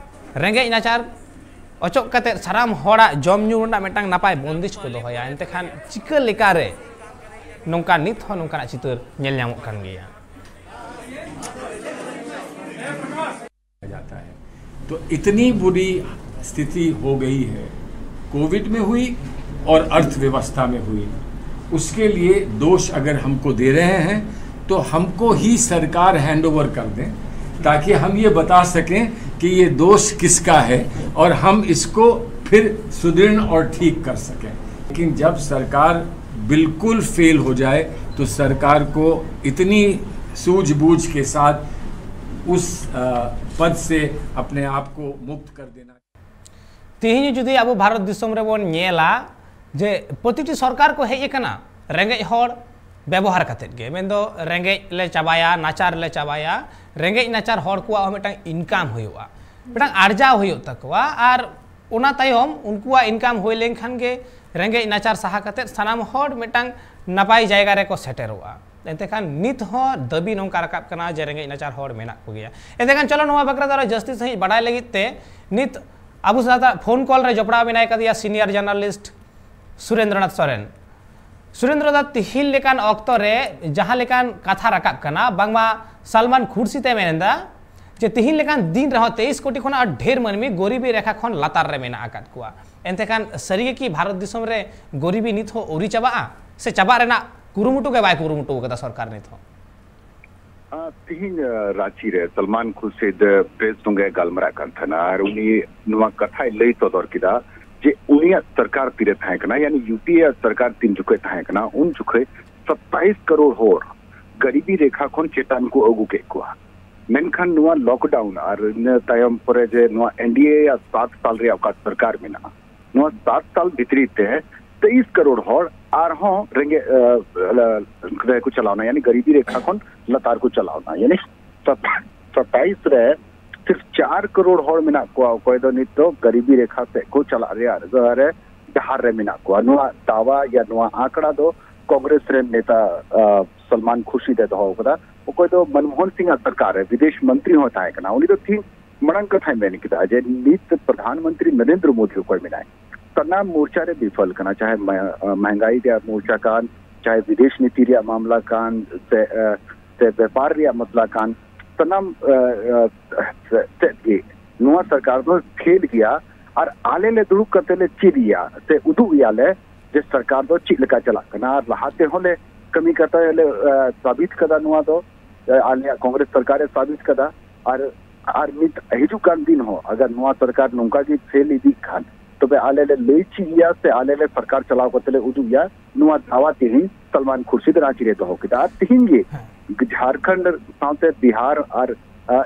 ᱨᱮᱸᱜᱮᱡ ᱱᱟᱪᱟᱨ ᱚᱪᱚᱜ ᱠᱟᱛᱮ ᱥᱟᱱᱟᱢ ᱦᱚᱲᱟᱜ ᱡᱚᱢ ᱧᱩ ᱨᱮᱱᱟᱜ ᱢᱤᱫᱴᱟᱝ ᱱᱟᱯᱟᱭ ᱵᱚᱱᱫᱮᱡ ᱠᱚ ᱫᱚᱦᱚᱭᱟ, ᱮᱱᱛᱮ ᱠᱷᱟᱱ ᱪᱤᱠᱟᱹ ᱞᱮᱠᱟᱨᱮ ᱱᱚᱝᱠᱟ ᱱᱤᱛ ᱦᱚᱸ ᱱᱚᱝᱠᱟᱱᱟᱜ ᱪᱤᱛᱟᱹᱨ ᱧᱮᱞ ᱧᱟᱢᱚᱜ ᱠᱟᱱ ᱜᱮᱭᱟ? जाता है। तो इतनी बुरी स्थिति हो गई है, कोविड में हुई और अर्थव्यवस्था में हुई। उसके लिए दोष अगर हमको दे रहे हैं तो हमको ही सरकार हैंडओवर कर दें, ताकि हम ये बता सकें कि ये दोष किसका है और हम इसको फिर सुदृढ़ और ठीक कर सकें। लेकिन जब सरकार बिल्कुल फेल हो जाए तो सरकार को इतनी सूझबूझ के साथ उस अ, पद से अपने आप को मुक्त कर देना। ᱛᱮᱦᱮᱧ ᱡᱩᱫᱤ ᱟᱵᱚ ᱵᱷᱟᱨᱚᱛ ᱫᱤᱥᱚᱢ ᱨᱮᱵᱚᱱ ᱧᱮᱞᱟ ᱡᱮ ᱯᱨᱚᱛᱤᱴᱤ ᱥᱚᱨᱠᱟᱨ ᱠᱚ ᱦᱮᱡ ᱟᱠᱟᱱᱟ ᱨᱮᱸᱜᱮᱡ ᱦᱚᱲ ᱵᱮᱵᱚᱦᱟᱨ ᱠᱟᱛᱮᱫ ᱜᱮ, ᱢᱮᱱᱫᱚ ᱨᱮᱸᱜᱮᱡ ᱞᱮ ᱪᱟᱵᱟᱭᱟ, ᱱᱟᱪᱟᱨ ᱞᱮ ᱪᱟᱵᱟᱭᱟ, ᱨᱮᱸᱜᱮᱡ ᱱᱟᱪᱟᱨ ᱦᱚᱲ ᱠᱚᱣᱟᱜ ᱦᱚᱸ ᱢᱤᱫᱴᱟᱝ ᱤᱱᱠᱟᱢ ᱦᱩᱭᱩᱜᱼᱟ, ᱢᱤᱫᱴᱟᱝ ᱟᱨᱡᱟᱣ ᱦᱩᱭᱩᱜ ᱛᱟᱠᱚᱣᱟ᱾ ᱟᱨ ᱚᱱᱟ ᱛᱟᱭᱚᱢ ᱩᱱᱠᱩᱣᱟᱜ ᱤᱱᱠᱟᱢ ᱦᱩᱭ ᱞᱮᱱᱠᱷᱟᱱ ᱜᱮ ᱨᱮᱸᱜᱮᱡ ᱱᱟᱪᱟᱨ ᱥᱟᱦᱟ ᱠᱟᱛᱮᱫ ᱥᱟᱱᱟᱢ ᱦᱚᱲ ᱢᱤᱫᱴᱟᱝ ᱱᱟᱯᱟᱭ ᱡᱟᱭᱜᱟ ᱨᱮᱠᱚ ᱥᱮᱴᱮᱨᱚᱜᱼᱟ᱾ ᱮᱱᱛᱮ ᱠᱷᱟᱱ ᱱᱤᱛ ᱦᱚᱸ ᱫᱟᱹᱵᱤ ᱱᱚᱝᱠᱟ ᱨᱟᱠᱟᱵ ᱠᱟᱱᱟ ᱡᱮ ᱨᱮᱸᱜᱮᱡ ᱱᱟᱪᱟᱨ ᱦᱚᱲ ᱢᱮᱱᱟᱜ ᱠᱚᱜᱮᱭᱟ᱾ ᱮᱱᱛᱮ ᱠᱷᱟᱱ ᱪᱚᱞᱚ ᱱᱚᱣᱟ ᱵᱟᱠᱷᱨᱟ ᱫᱚ ᱟᱨᱚ ᱡᱟᱹᱥᱛᱤ ᱥᱟᱺᱦᱤᱡ ᱵᱟᱰᱟᱭ ᱞᱟᱹᱜᱤᱫ ᱛᱮ ᱱᱤᱛ ᱟᱵᱚ ᱥᱟᱶᱛᱟ ᱯᱷᱳᱱ ᱠᱚᱞ ᱨᱮ ᱡᱚᱯᱲᱟᱣ ᱢᱮᱱᱟᱭ ᱠᱟᱫᱮᱭᱟ ᱥᱤᱱᱤᱭᱟᱨ ᱡᱟᱨᱱᱟᱞᱤᱥᱴ ᱥᱩᱨᱮᱱᱫᱨᱚᱱᱟᱛᱷ ᱥᱚᱨᱮᱱ᱾ ᱥᱩᱨᱮᱱᱫᱨᱚ ᱫᱟ, ᱛᱤᱦᱤᱧ ᱞᱮᱠᱟᱱ ᱚᱠᱛᱚ ᱨᱮ ᱡᱟᱦᱟᱸ ᱞᱮᱠᱟᱱ ᱠᱟᱛᱷᱟ ᱨᱟᱠᱟᱵ ᱠᱟᱱᱟ, ᱵᱟᱝᱢᱟ ᱥᱟᱞᱢᱟᱱ ᱠᱷᱩᱨᱥᱤᱫ ᱮ ᱢᱮᱱ ᱮᱫᱟ ᱡᱮ ᱛᱤᱦᱤᱧ ᱞᱮᱠᱟᱱ ᱫᱤᱱ ᱨᱮᱦᱚᱸ ᱛᱮᱭᱤᱥ ᱠᱳᱴᱤ ᱠᱷᱚᱱᱟᱜ ᱰᱷᱮᱨ ᱢᱟᱹᱱᱢᱤ ᱜᱚᱨᱤᱵᱤ ᱨᱮᱠᱷᱟ ᱠᱷᱚᱱ ᱞᱟᱛᱟᱨ ᱨᱮ ᱢᱮᱱᱟᱜ ᱟᱠᱟᱫ ᱠᱚᱣᱟ᱾ ᱮᱱᱛᱮ ᱠᱷᱟᱱ ᱥᱟᱹᱨᱤᱜᱮ ᱠᱤ ᱵᱷᱟᱨᱚᱛ ᱫᱤᱥᱚᱢ ᱨᱮ ᱜᱚᱨᱤᱵᱤ ᱱᱤᱛ ᱦᱚᱸ ᱟᱹᱣᱨᱤ ᱪᱟᱵᱟᱜᱼᱟ, ᱥᱮ ᱪᱟᱵᱟᱜ ᱨᱮᱱᱟᱜ ᱠᱩᱨᱩᱢᱩᱴᱩ ᱜᱮ ᱵᱟᱭ ᱠᱩᱨᱩᱢᱩᱴᱩ ᱟᱠᱟᱫᱟ ᱥᱚᱨᱠᱟᱨ ᱱᱤᱛ ᱦᱚᱸ? ᱟᱨ ᱛᱤᱦᱤᱧ ᱨᱟᱸᱪᱤ ᱨᱮ ᱥᱟᱞᱢᱟᱱ ᱠᱷᱩᱨᱥᱤᱫ ᱯᱨᱮᱥ ᱥᱚᱸᱜᱮ ᱜᱟᱞᱢᱟᱨᱟᱜ ᱠᱟᱱ ᱛᱟᱦᱮᱱᱟ ᱟᱨ ᱩᱱᱤ ᱱᱚᱣᱟ ᱠᱟᱛᱷᱟᱭ ᱞᱟᱹᱭ ᱥᱚᱫᱚᱨ ᱠᱮᱫᱟ ᱡᱮ ᱩᱱᱤᱭᱟᱜ ᱥᱚᱨᱠᱟᱨ ᱛᱤᱨᱮ ᱛᱟᱦᱮᱸ ᱠᱟᱱᱟ, ᱭᱟᱱᱤ ᱭᱩ ᱯᱤ ᱮ ᱥᱚᱨᱠᱟᱨ ᱛᱤᱱ ᱡᱚᱠᱷᱚᱡ ᱛᱟᱦᱮᱸ ᱠᱟᱱᱟ, ᱩᱱ ᱡᱚᱠᱷᱚᱡ ᱥᱟᱛᱟᱭᱤᱥ ᱠᱟᱨᱳᱲ ᱦᱚᱲ ᱜᱟᱨᱤᱵᱤ ᱨᱮᱠᱷᱟ ᱠᱷᱚᱱ ᱪᱮᱛᱟᱱ ᱠᱚ ᱟᱹᱜᱩ ᱠᱮᱫ ᱠᱚᱣᱟ᱾ ᱢᱮᱱᱠᱷᱟᱱ ᱱᱚᱣᱟ ᱞᱚᱠᱰᱟᱣᱩᱱ ᱟᱨ ᱤᱱᱟᱹ ᱛᱟᱭᱚᱢ ᱯᱚᱨᱮ ᱡᱮ ᱱᱚᱣᱟ ᱮᱱ ᱰᱤ ᱮ ᱟᱜ ᱥᱟᱛ ᱥᱟᱞ ᱨᱮᱭᱟᱜ ᱚᱠᱟ ᱥᱚᱨᱠᱟᱨ ᱢᱮᱱᱟᱜᱼᱟ, ᱱᱚᱣᱟ ᱥᱟᱛ ᱥᱟᱞ ᱵᱷᱤᱛᱨᱤ ᱛᱮ ᱛᱮᱭᱤᱥ ᱠᱟᱨᱳᱲ ᱦᱚᱲ ᱟᱨᱦᱚᱸ ᱨᱮᱸᱜᱮᱡ ᱨᱮᱠᱚ ᱪᱟᱞᱟᱣᱱᱟ, ᱭᱟᱱᱤ ᱜᱟᱨᱤᱵᱤ ᱨᱮᱠᱷᱟ ᱠᱷᱚᱱ ᱞᱟᱛᱟᱨ ᱠᱚ ᱪᱟᱞᱟᱣᱱᱟ᱾ ᱭᱟᱱᱤ ᱥᱟᱛᱟᱭᱤᱥ ᱨᱮ ᱥᱤᱨᱯ ᱪᱟᱨ ᱠᱟᱨᱳᱲ ᱦᱚᱲ ᱢᱮᱱᱟᱜ ᱠᱚᱣᱟ ᱚᱠᱚᱭ ᱫᱚ ᱱᱤᱛ ᱫᱚ ᱜᱟᱨᱤᱵᱤ ᱨᱮᱠᱷᱟ ᱥᱮᱫ ᱠᱚ ᱪᱟᱞᱟᱜ ᱨᱮᱭᱟᱜ ᱨᱮ ᱰᱟᱦᱟᱨ ᱨᱮ ᱢᱮᱱᱟᱜ ᱠᱚᱣᱟ᱾ ᱱᱚᱣᱟ ᱫᱟᱣᱟ ᱭᱟ ᱱᱚᱣᱟ ᱟᱸᱠᱲᱟ ᱫᱚ ᱠᱚᱝᱜᱨᱮᱥ ᱨᱮᱱ ᱱᱮᱛᱟ ᱥᱟᱞᱢᱟᱱ ᱠᱷᱩᱨᱥᱤᱫ ᱮ ᱫᱚᱦᱚ ᱟᱠᱟᱫᱟ, ᱚᱠᱚᱭ ᱫᱚ ᱢᱚᱱᱢᱳᱦᱚᱱ ᱥᱤᱝ ᱟᱜ ᱥᱚᱨᱠᱟᱨ ᱨᱮ ᱵᱤᱫᱮᱥ ᱢᱚᱱᱛᱨᱤ ᱦᱚᱸ ᱛᱟᱦᱮᱸ ᱠᱟᱱᱟ᱾ ᱩᱱᱤ ᱫᱚ ᱛᱤᱦᱤᱧ ᱢᱟᱲᱟᱝ ᱠᱟᱛᱷᱟᱧ ᱢᱮᱱ ᱠᱮᱫᱟ ᱡᱮ ᱱᱤᱛ ᱯᱨᱚᱫᱷᱟᱱ ᱢᱚᱱᱛᱨᱤ ᱱᱚᱨᱮᱱᱫᱨᱚ ᱢᱳᱫᱤ ᱚᱠᱚᱭ ᱢᱮᱱᱟᱭ, ᱥᱟᱱᱟᱢ ᱢᱳᱨᱪᱟ ᱨᱮ ᱵᱤᱯᱷᱚᱞ ᱠᱟᱱᱟ, ᱪᱟᱦᱮ ᱢᱟ-, ᱢᱚᱦᱮᱝᱜᱟᱭ ᱨᱮᱭᱟᱜ ᱢᱳᱨᱪᱟ ᱠᱟᱱ, ᱪᱟᱦᱮ ᱵᱤᱫᱮᱥ ᱱᱤᱛᱤ ᱨᱮᱭᱟᱜ ᱢᱟᱢᱞᱟ ᱠᱟᱱ, ᱥᱮ, ᱮ, ᱥᱮ ᱵᱮᱯᱟᱨ ᱨᱮᱭᱟᱜ ᱢᱟᱢᱞᱟ ᱠᱟᱱ, ᱥᱟᱱᱟᱢ, ᱮ, ᱮ, ᱥᱮ-, ᱥᱮᱫ ᱜᱮ ᱱᱚᱣᱟ ᱥᱚᱨᱠᱟᱨ ᱫᱚ ᱯᱷᱮᱞ ᱜᱮᱭᱟ᱾ ᱟᱨ ᱟᱞᱮ ᱞᱮ ᱫᱩᱲᱩᱵ ᱠᱟᱛᱮ ᱞᱮ ᱪᱮᱫ ᱮᱭᱟ ᱥᱮ ᱩᱫᱩᱜ ᱮᱭᱟ ᱞᱮ ᱡᱮ ᱥᱚᱨᱠᱟᱨ ᱫᱚ ᱪᱮᱫ ᱞᱮᱠᱟ ᱪᱟᱞᱟᱜ ᱠᱟᱱᱟ᱾ ᱟᱨ ᱞᱟᱦᱟ ᱛᱮᱦᱚᱸ ᱞᱮ ᱠᱟᱹᱢᱤ ᱠᱟᱛᱮ ᱞᱮ, ᱮ, ᱥᱟᱵᱤᱛ ᱠᱟᱫᱟ ᱱᱚᱣᱟ ᱫᱚ, ᱮ, ᱟᱞᱮᱭᱟᱜ ᱠᱚᱝᱜᱨᱮᱥ ᱥᱚᱨᱠᱟᱨ ᱮ ᱥᱟᱵᱤᱛ ᱠᱟᱫᱟ᱾ ᱟᱨ, ᱟᱨ ᱢᱤᱫ ᱦᱤᱡᱩᱜ ᱠᱟᱱ ᱫᱤᱱ ᱦᱚᱸ ᱟᱜᱟᱨ ᱱᱚᱣᱟ ᱥᱚᱨᱠᱟᱨ ᱱᱚᱝᱠᱟ ᱜᱮ ᱯᱷᱮᱞ ᱤᱫᱤᱜ ᱠᱷᱟᱱ, ᱛᱚᱵᱮ ᱟᱞᱮ ᱞᱮ ᱞᱟᱹᱭ ᱪᱮᱫ ᱮᱭᱟ ᱥᱮ ᱟᱞᱮ ᱞᱮ ᱥᱚᱨᱠᱟᱨ ᱪᱟᱞᱟᱣ ᱠᱟᱛᱮ ᱞᱮ ᱩᱫᱩᱜ ᱮᱭᱟ, ᱱᱚᱣᱟ ᱫᱟᱣᱟ ᱛᱮᱦᱮᱧ ᱥᱟᱞᱢᱟᱱ ᱠᱷᱩᱨᱥᱤᱫ ᱨᱟᱸᱪᱤ ᱨᱮ ᱫᱚᱦᱚ ᱠᱮᱫᱟ᱾ ᱟᱨ ᱛᱮᱦᱮᱧ ᱜᱮ ᱦᱮᱸ᱾ ᱡᱷᱟᱲᱠᱷᱚᱸᱰ ᱥᱟᱶᱛᱮ ᱵᱤᱦᱟᱨ ᱟᱨ, ᱟ,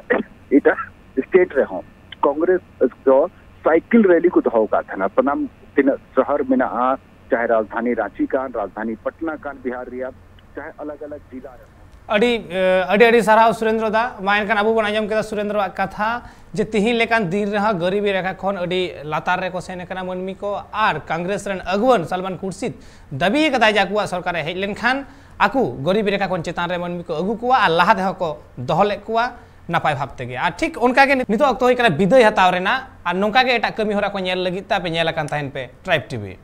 ᱮᱴᱟᱜ ᱥᱴᱮᱴ ᱨᱮᱦᱚᱸ ᱠᱚᱝᱜᱨᱮᱥ ᱫᱚ ᱥᱟᱭᱠᱮᱞ ᱨᱮᱞᱤ ᱠᱚ ᱫᱚᱦᱚ ᱟᱠᱟᱫ ᱛᱟᱦᱮᱱᱟ᱾ ᱥᱟᱱᱟᱢ ᱛᱤᱱᱟᱹᱜ ᱥᱚᱦᱚᱨ ᱢᱮᱱᱟᱜᱼᱟ, ᱪᱟᱦᱮ ᱨᱟᱡᱽᱫᱷᱟᱱᱤ ᱨᱟᱸᱪᱤ ᱠᱟᱱ, ᱨᱟᱡᱽᱫᱷᱟᱱᱤ ᱯᱟᱴᱱᱟ ᱠᱟᱱ ᱵᱤᱦᱟᱨ ᱨᱮᱭᱟᱜ, ᱪᱟᱦᱮ ᱟᱞᱟᱜᱽ ᱟᱞᱟᱜᱽ ᱡᱤᱞᱟ ᱨᱮᱦᱚᱸ᱾ ᱟᱹᱰᱤ, ᱮ, ᱟᱹᱰᱤ ᱟᱹᱰᱤ ᱥᱟᱨᱦᱟᱣ ᱥᱩᱨᱮᱱᱫᱨᱚ ᱫᱟ᱾ ᱢᱟ ᱮᱱᱠᱷᱟᱱ ᱟᱵᱚ ᱵᱚᱱ ᱟᱸᱡᱚᱢ ᱠᱮᱫᱟ ᱥᱩᱨᱮᱱᱫᱨᱚᱣᱟᱜ ᱠᱟᱛᱷᱟ ᱡᱮ ᱛᱤᱦᱤᱧ ᱞᱮᱠᱟᱱ ᱫᱤᱱ ᱨᱮᱦᱚᱸ ᱜᱟᱹᱨᱤᱵᱤ ᱨᱮᱠᱷᱟ ᱠᱷᱚᱱ ᱟᱹᱰᱤ ᱞᱟᱛᱟᱨ ᱨᱮᱠᱚ ᱥᱮᱱ ᱟᱠᱟᱱᱟ ᱢᱟᱹᱱᱢᱤ ᱠᱚ, ᱟᱨ ᱠᱚᱝᱜᱨᱮᱥ ᱨᱮᱱ ᱟᱹᱜᱩᱣᱟᱹᱱ ᱥᱟᱞᱢᱟᱱ ᱠᱷᱩᱨᱥᱤᱫ ᱫᱟᱹᱵᱤ ᱟᱠᱟᱫᱟᱭ ᱡᱮ ᱟᱠᱚᱣᱟᱜ ᱥᱚᱨᱠᱟᱨ ᱮ ᱦᱮᱡ ᱞᱮᱱᱠᱷᱟᱱ ᱟᱠᱚ ᱜᱟᱹᱨᱤᱵᱤ ᱨᱮᱠᱷᱟ ᱠᱷᱚᱱ ᱪᱮᱛᱟᱱ ᱨᱮ ᱢᱟᱹᱱᱢᱤ ᱠᱚ ᱟᱹᱜᱩ ᱠᱚᱣᱟ ᱟᱨ ᱞᱟᱦᱟ ᱛᱮᱦᱚᱸ ᱠᱚ ᱫᱚᱦᱚ ᱞᱮᱫ ᱠᱚᱣᱟ ᱱᱟᱯᱟᱭ ᱵᱷᱟᱵᱽ ᱛᱮᱜᱮ᱾ ᱟᱨ ᱴᱷᱤᱠ ᱚᱱᱠᱟ ᱜᱮ ᱱᱤᱛᱚᱜ ᱚᱠᱛᱚ ᱦᱩᱭ ᱠᱟᱱᱟ ᱵᱤᱫᱟᱹᱭ ᱦᱟᱛᱟᱣ ᱨᱮᱱᱟᱜ, ᱟᱨ ᱱᱚᱝᱠᱟ ᱜᱮ ᱮᱴᱟᱜ ᱠᱟᱹᱢᱤ ᱦᱚᱨᱟ ᱠᱚ ᱧᱮᱞ ᱞᱟᱹᱜᱤᱫ ᱛᱮ ᱟᱯᱮ ᱧᱮᱞ ᱟᱠᱟᱱ ᱛᱟᱦᱮᱱ ᱯᱮ ᱴᱨᱟᱭᱤᱵᱽ ᱴᱤᱵᱷᱤ᱾